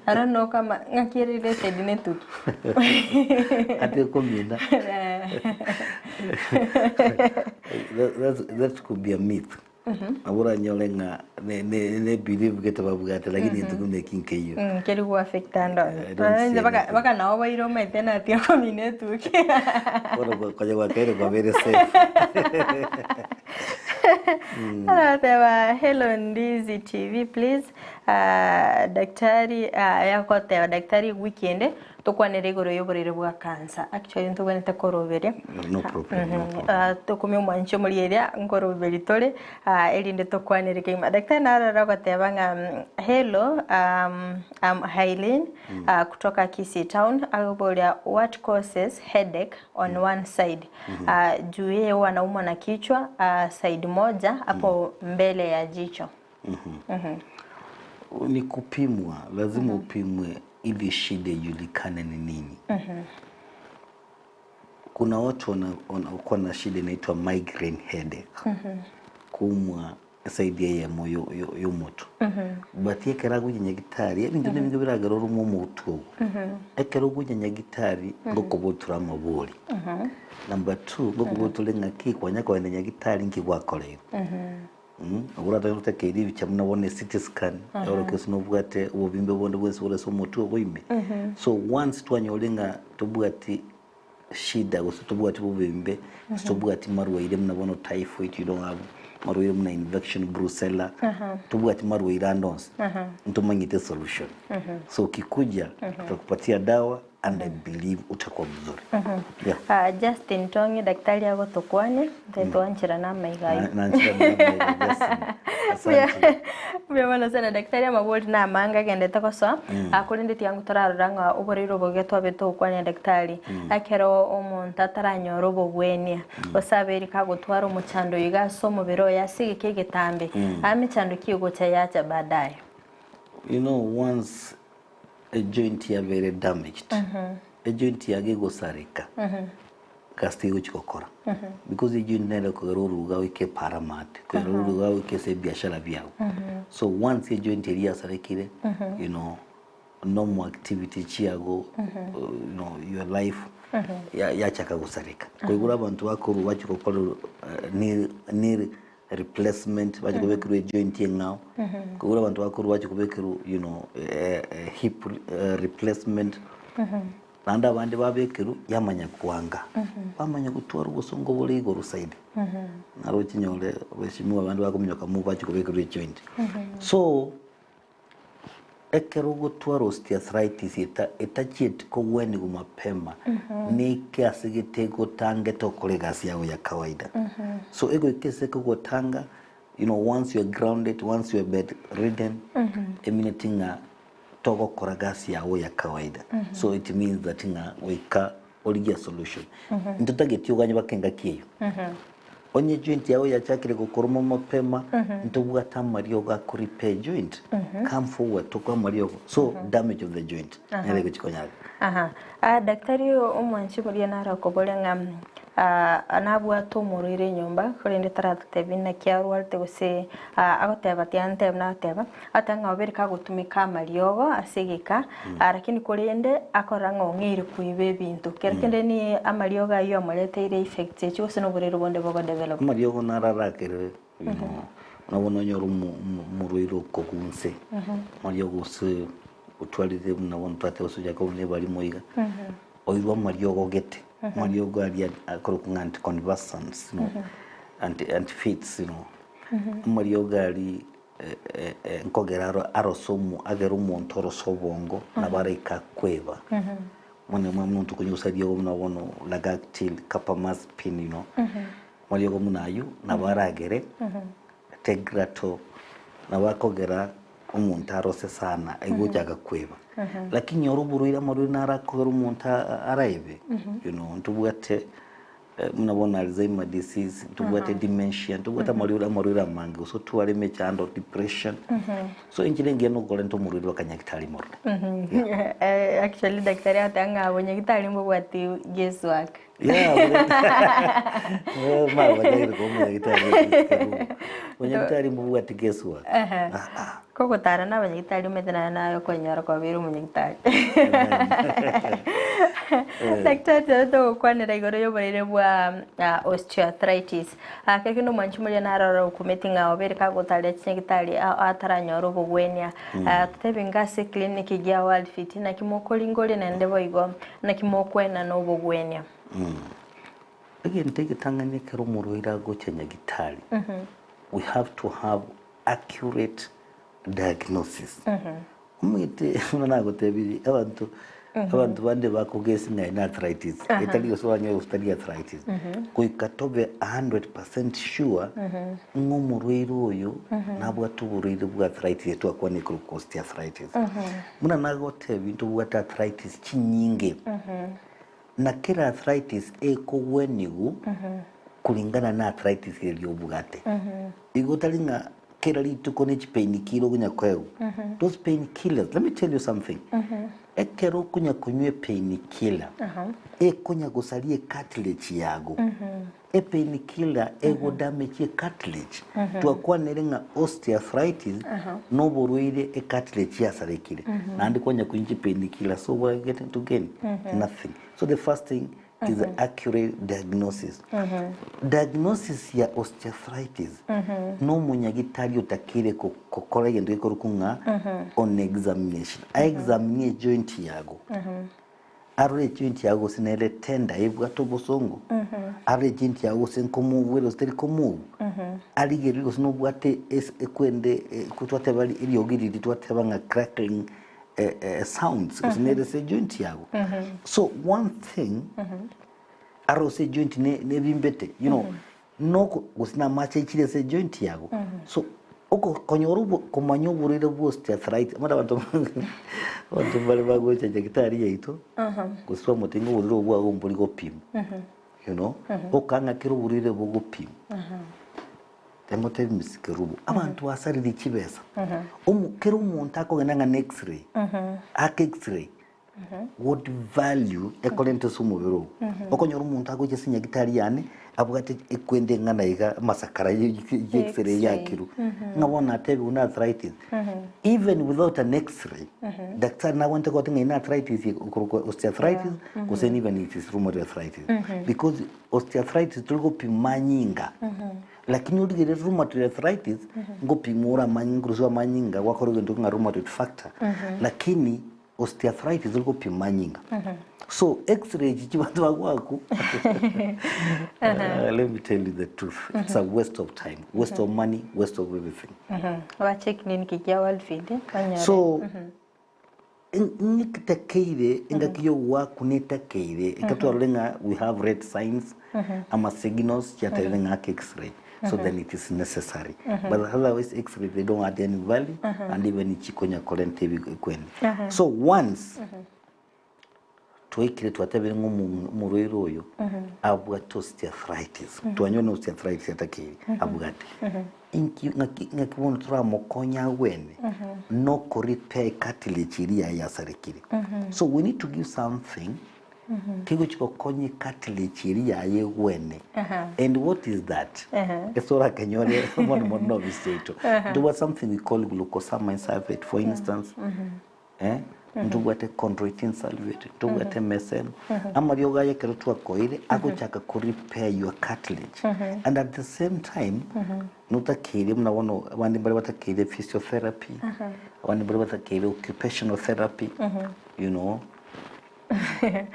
Speaker 4: I don't know kama ng'aki ere related na etuki.
Speaker 3: Ati okomina. That, that, that could be a myth. Nabo oranyore ng'a ne- ne- ne belief gete babwate lakini into buna eki nkeiyo.
Speaker 4: Nkeri go affect ande onye.
Speaker 3: I don't see
Speaker 4: Inche baka
Speaker 3: anything.
Speaker 4: baka nabo baire omanyete natiga komina etuki.
Speaker 3: Bono kwa- konya gwakaire kwabeire safe.
Speaker 4: Arateba hello Ndizi TV please ah, daktari ah, yakoteba daktari wiki ende tokwanere igoro y'oborwaire bwa cancer. Actually ntobwenerete koroberia.
Speaker 3: No problem, no problem.
Speaker 4: Ah, tokumia omwanchi omori eria nkoroberi tore ah, erinde tokwanere kegima. Daktari narora ogoteba ng'a hello I'm Aileen ah, kutoka Kisii town agoboria what causes headache on one side ah, juu yeye huwa anaumwa na kichwa ah, side moja hapo mbele ya jicho.
Speaker 3: Ni kupimwa, lazima upimwe ili shida ijulikane ni nini. Kuna watu wanakuwa na shida inaitwa migraine headache. Kuumwa side eyemo y'omotwe. But ekero agocha nyagitari, ebinto nebinge biragere orumwe omotwe ogo. Ekero ogocha nyagitari, ngokobotura amabori. Number two, ngokobotura ng'aki kwanya kogenda nyagitari nki gwakoreirwe. Oboratake gotakeire ebicha buna bono ecT scan, eorokia gose nobwate obobimbe bonde bwensi bore ase omotwe ogo ime. So once twanyore ng'a tobwati shida gose tobwati bobimbe, gose tobwati marwaire buna bono typhoid you don't have marwaire buna infection brucella, tobwati marwaire ande onsi, ntomanyete solution. So ukikuja tutakupatia dawa. and I believe utakuwa mzuri. Yeah.
Speaker 4: Ah, Justin Tong'i daktari agotokwania tetwanchera na amaiga ayio.
Speaker 3: Na- nanchera na amaiga, Justin. Asante.
Speaker 4: Mbuya mono sana daktari amabori na amange agendete gosoa Ah, korende tiango torarora ng'a oboreire oboge twabete togokwania daktari ekero omonto ataranyora obobwenia gose abeire kagotwara omochando oyo iga ase omobere oye ase egeka egetambe aa emechando ki egocha yacha baadaye.
Speaker 3: You know, once a joint yabeire damaged, a joint yago egosareka, gasi tegochi gokora. Because a joint nere ekogera oruga oike eparamate, ekogera oruga oike ase ebiashara biago. So once a joint eria yasarekire, you know, normal activity chiago, you know, your life yachaka gosareka. Koigure abanto bakorwa bachia gokora knee replacement bache kobekerwa ejoint eng'ao kogura abanto bakorwa bache kobekerwa you know hip replacement naende abande babekerwa yamanya kwanga bamanya gotwara obosongo bore igoro zaidi naro ochinyore abaheshimiwa abande bakominyoka mo bache kobekerwa ejoint so Ekero ogotwara osteoarthritis eta etachieti kogwenigwa mapema neke ase gete egotangete okore egasi yago ya kawaida. So egoika ase ekogotanga you know once you are grounded, once you are bed ridden emineti ng'a togokora gasi yago ya kawaida. So it means that ng'a goika origie a solution. Ntotageti oganye baka engaki eyio. Onye joint yao yachakire gokoroma mapema, ntobwate amariogo a ko repair joint, come forward tokoe amariogo. So damage of the joint nere egochi konyareka.
Speaker 4: Aha. Ah, daktari omwanchi oria narakobore ng'a ah, nabwate omorwaire enyomba korende taratotebi naki arwarete gose ah, agoteba tianteba nagoteba, agoteba ng'a obere kagotumeka amariogo ase egeka, ah, lakini korende akorora ng'a ong'eire koiba ebinto. Kero kende ni amariogo aywo amoreteire effects echio gose na oborwaire bonde bogodevelop.
Speaker 3: Amariogo naro arakere you know, buna bono onyore omo- omo- omorwaire okogwa inse, amariogo gose otwarire buna bono twateba gose ochake buna ebarimo iga, oirwe amariogo gete, amariogo aria akorokwa ng'a anticonvulsants you know, anti antifits you know, amariogo aria nkogera aro arose omo agere omonto orose obongo nabo araike akweba. Bono omwe omonto okonywa gose riogo buna bono Largactil, Carbamazepine you know, amariogo buna aywo nabo aragere Tegretol nabo akogera omonto arose sana igo ochaka kweba. Lakini oro oborwaire amarwaire naro akogera omonto araebe you know ntobwate Buna bono Alzheimer disease, ntobwate dementia, ntobwate amarwaire amarwaire amange, gose otware emechando, depression. So enchera engiya nokorenta omorwaire baka nyagitari morore.
Speaker 4: Eh, actually daktari agoteba ng'a abwo nyagitari mbobwati guess work.
Speaker 3: Yeah, mara bachakire koba omonyagitari Omonyagitari mbobwati guess work.
Speaker 4: Ehe.
Speaker 3: Ah, ah.
Speaker 4: Kogotara na abanyagitari omanyete naye naye okonyora kwabeire omonyagitari. Daktari tari togokwanera igoro y'oborwaire bwa osteoarthritis. Kero kende omwanchi moria narora okumeti ng'a obeire kagotarera chinyagitari ataranyora obogwenia. Totebi ng'a ase eclinic gia World Fit naki mokoringoria naende boigo naki mokoenana obogwenia.
Speaker 3: Egento egetang'ani ekero omorwaire agocha nyagitari, we have to have accurate diagnosis. Omanyete buna nagotebirie abanto abanto bande bakogesi ng'a ere arthritis etari gose banyore gose tari arthritis goika tobe 100% sure ng'a omorwaire oyo nabwate oborwaire bwa arthritis etwakwana ekorokwa osteoarthritis. Buna nagotebia ntobwate arthritis chinyinge na kera arthritis ekogwenigu kulingana na arthritis eria obwate. Igo tari ng'a kera rituko ne chipain killer okonya koegwa. Those pain killers, let me tell you something. Ekero okonya konywa epain killer, ekonya gosaria ecartilage yago. Epain killer ego damage ecartilage. Twakwanire ng'a osteoarthritis noborwaire ecartilage yasarekire. Naende kwanya konywa chipain killer, so what are you getting to gain? Nothing. So the first thing is accurate diagnosis. Diagnosis ya osteoarthritis nomonyagitari otakeire gokora egento gekorokwa ng'a on examination. Aexaminie ejoint yago, arore ejoint yago gose nere tender ebwate obosongo, arore ejoint yago gose nkomove ere gose teri komove, arigererie gose nobwate ekwende twateba eriogi riria twateba ng'a crackling. Sounds gose nere ase ejoint yago. So one thing aro ase ejoint ne nebimbete you know noko gose na amache aichire ase ejoint yago. So oko konyora obo komanya oborwaire bwa osteoarthritis omanyete abanto abanto mbare bagocha nyagetari yaito gose bamotebia ng'a oborwaire obo bwago mbori gopimwa you know, okang'a kera oborwaire bogopimwa. Emotebi Miss Kerubo, abanto basaririe chibesa. Omo kera omonto akogenda ng'a ne x-ray, ake x-ray, what value ekorenta ase omobere oo. Okonyora omonto agocha ase nyagitari yane, abwate ekwende eng'ana iga amasakara ye ye x-ray
Speaker 4: X-ray.
Speaker 3: yakirwe. Ng'a bono atebiwe na arthritis. Even without an x-ray, daktari nagwente gote ng'a eye na arthritis okorokwa osteoarthritis, gose even it is rheumatoid arthritis. Because Osteoarthritis tori gopima manyinga, lakini origererie rheumatoid arthritis ngopima ore amanyinga nkorusia amanyinga gwakora egento ng'a rheumatoid factor, lakini osteoarthritis tori gopima manyinga. So x-ray echi chibanto bagoakwa let me tell you the truth it's a waste of time, waste of money, waste of everything.
Speaker 4: Bache clinic kia Wildfield banyore.
Speaker 3: So Ng'etakeire engaki y'ogoakwa netakeire ekero twarorire ng'a we have red signs ama signals chiaterire ng'a ake x-ray so then it is necessary but otherwise x-ray they don't add any value and even chikonya korenta ebikwene so once Twaikire twatebire ng'a omorwaire oyo abwate osteoarthritis, twanyora na osteoarthritis atakeire abwate. Inki ng'aki ng'aki bono toramokonye agwene? Noko repair cartilage eria yaye yasarekire. So we need to give something kegochi gokonya cartilage eria yaye egwene. And what is that? Ase orakenyore mono mono nobisi yaito. Ntobwate something we call glucosamine sulfate for instance. Eh, ntobwate chondroitin sulfate, ntobwate MSM. Amariogo aya ekero twakoire agochaka ko repair your cartilage. And at the same time, notakeire buna bono abande mbare batakeire physiotherapy, abande mbare batakeire occupational therapy, you know.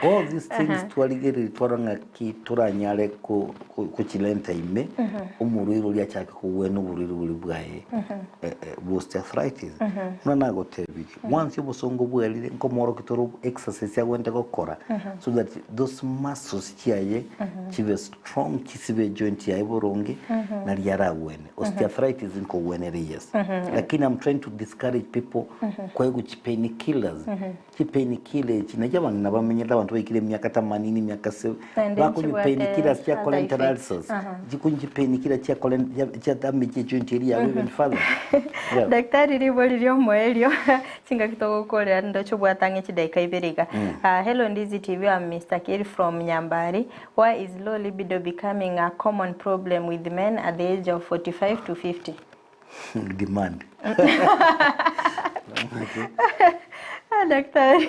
Speaker 3: All these things twarigereria twarora ng'aki toranyare ko- ko- kochirenta ime, omorwaire oria achake kogwena oborwaire boria bwaye eh, eh, bwa osteoarthritis. Buna nagotebirie, once obosongo bwarire nkomorokia tore exercise agwenerete gokora so that those muscles chiaye chibe strong chisibe ejoint yaye boronge nari aragwene. Osteoarthritis nkogwenere yes, lakini I'm trying to discourage people koegwa chipain killers Chipainkiller echi nachio abang'ina bamenyete abanto baikire emiaka themanini emiaka se
Speaker 4: Naende
Speaker 3: bakonywa
Speaker 4: nchibwate
Speaker 3: painkillers chia
Speaker 4: other
Speaker 3: cholesterol
Speaker 4: effects.
Speaker 3: ulcers
Speaker 4: Aha.
Speaker 3: chikonywa chipainkiller chia chole chia damage ejoint eria yago even further. Yeah.
Speaker 4: Daktari ribori riomoerio chingaki togokorera ndoche obwate ang'e chidaika ibere iga. Ah, hello Ndizi TV I'm Mister Keri from Nyambari. Why is low libido becoming a common problem with men at the age of 45 to 50?
Speaker 3: Demand.
Speaker 4: Ah, daktari.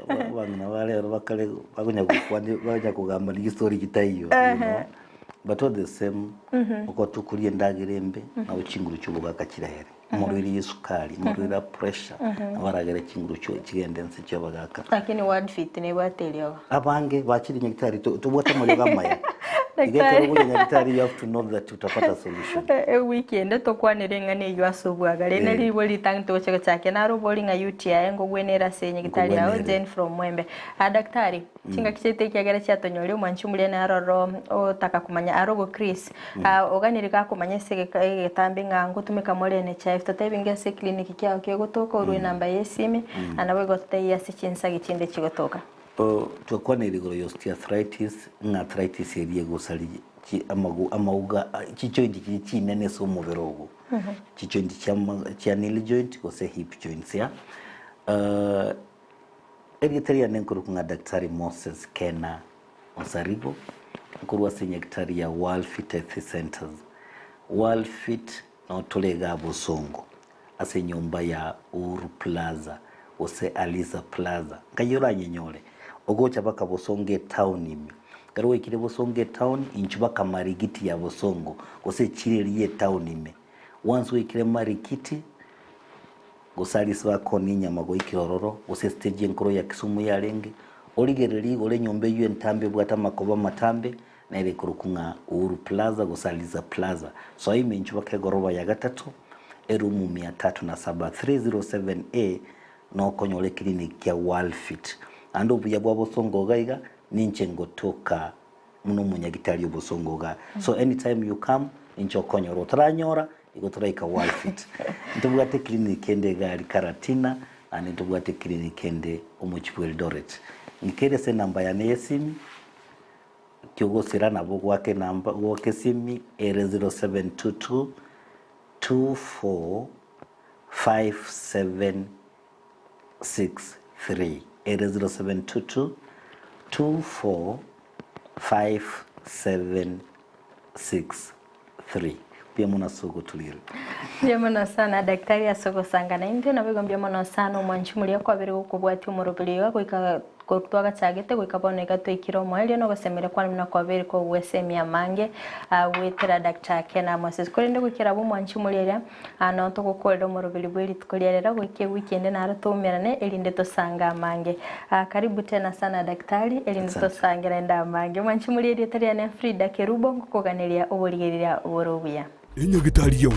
Speaker 3: Abang'ina ba rero bakare bakonya gokwania bakonya kogamba chistory chitaiyo you know. But all the same, oko tokoria endagera embe, nabo chinguru chi'obogaka chirahere. Amarwaire ya esukari, amarwaire a pressure, nabo aragere chinguru chio chigende nse chi'abagaka.
Speaker 4: Lakini word fit nebwate eriogo.
Speaker 3: Abange bachire nyagitari to- tobwate amariogo amaya. Iga ekero ogocha nyagitari you have to know that utapata solution.
Speaker 4: Ewiki ende tokwanere eng'ana eyio ase obwagare.
Speaker 3: Eh.
Speaker 4: Nari ribo ritang'ani togocha gochakia naro obori ng'a UTI nkogwenere ase nyagitari yao
Speaker 3: Nkogwenere.
Speaker 4: Jane from Mwembe. Ah daktari, chingaki chiaito ekiagera chiatonyoria omwanchi omuria naro ororo otaka komanya arogo Chris. Ah oganire gakomanya ase egeka egetambe ng'a ngotumeka more NHIF totebi ng'a ase eclinic kiao kegotoka orue enamba ya esimi, naboigo ototebie ase chinsagi chinde chigotoka.
Speaker 3: Twakwanire igoro ya osteoarthritis, ng'a arthritis eria egosaria chi amagu amauga chijoint chiria chinene ase omobere ogo. Chijoint chia ama chia knee joint gose hip joints ya. Erieta riane nkorokwa ng'a Daktari Moses Kena Onsarigo, nkorwa ase nyagetari ya World Fit Health Centers. World Fit Nao tore igaa bosongo ase enyomba ya Uhuru Plaza gose Alisa Plaza. Nkai oranyenyore ogocha baka bosongo etown ime. Ekero gwaikire bosongo etown inchu baka marigiti ya bosongo gose echiro eria ye etown ime. Once gwaikire marigiti gose Alisa bakoonia enyama gwaikire ororo gose estage enkoro ya Kisumu yarenge origererie igoro enyomba eywo entambe ebwate amakoba amatambe Nere ekorokwa ng'a Uhuru Plaza gose Aliza Plaza. Soa ime inchuo baka egoroba ya gatato, erumu mia tatu na saba, 307A, Nokonyora eclinic ya Worldfit. Naende obuya bwa bosongo iga iga, ninche ngotoka buna omonyagitari obosongo igaa. So anytime you come, ninche okonyora. Otaranyora, igo toraika Worldfit. Ntobwate eclinic ende iga aria Karatina, naende ntobwate eclinic ende omochie bwa Eldoret. Ng'ikere ase enamba yane ya esimi, kiogosira nabo goaka enamba goaka esimi ere 0722 24 5763 ere 0722 24 5763 Mbuya mono ase ogotorigereria.
Speaker 4: Mbuya mono sana daktari ase ogosanga naintwe, naboigo mbuya mono sana omwanchi moria kwabere gokobwatia omoroberi oyo goika Korwa twagachagete goika bono iga twaikire omoerio na ogosemeria kwane buna kwabeire kogwesemia amange goetera Doctor Ken Moses. Korende goikera abwo omwanchi omorieria, nao togokorera omoroberi bwe rituko ria rero goika ewiki ende naro toumerane erinde tosange amange. Karibu tena sana daktari erinde
Speaker 3: Asante.
Speaker 4: tosange naende amange. Omwanchi omoria erieta riane Frida Kerubo ngokoganeria oborigereria bore obuya.
Speaker 1: Enyagitari ya.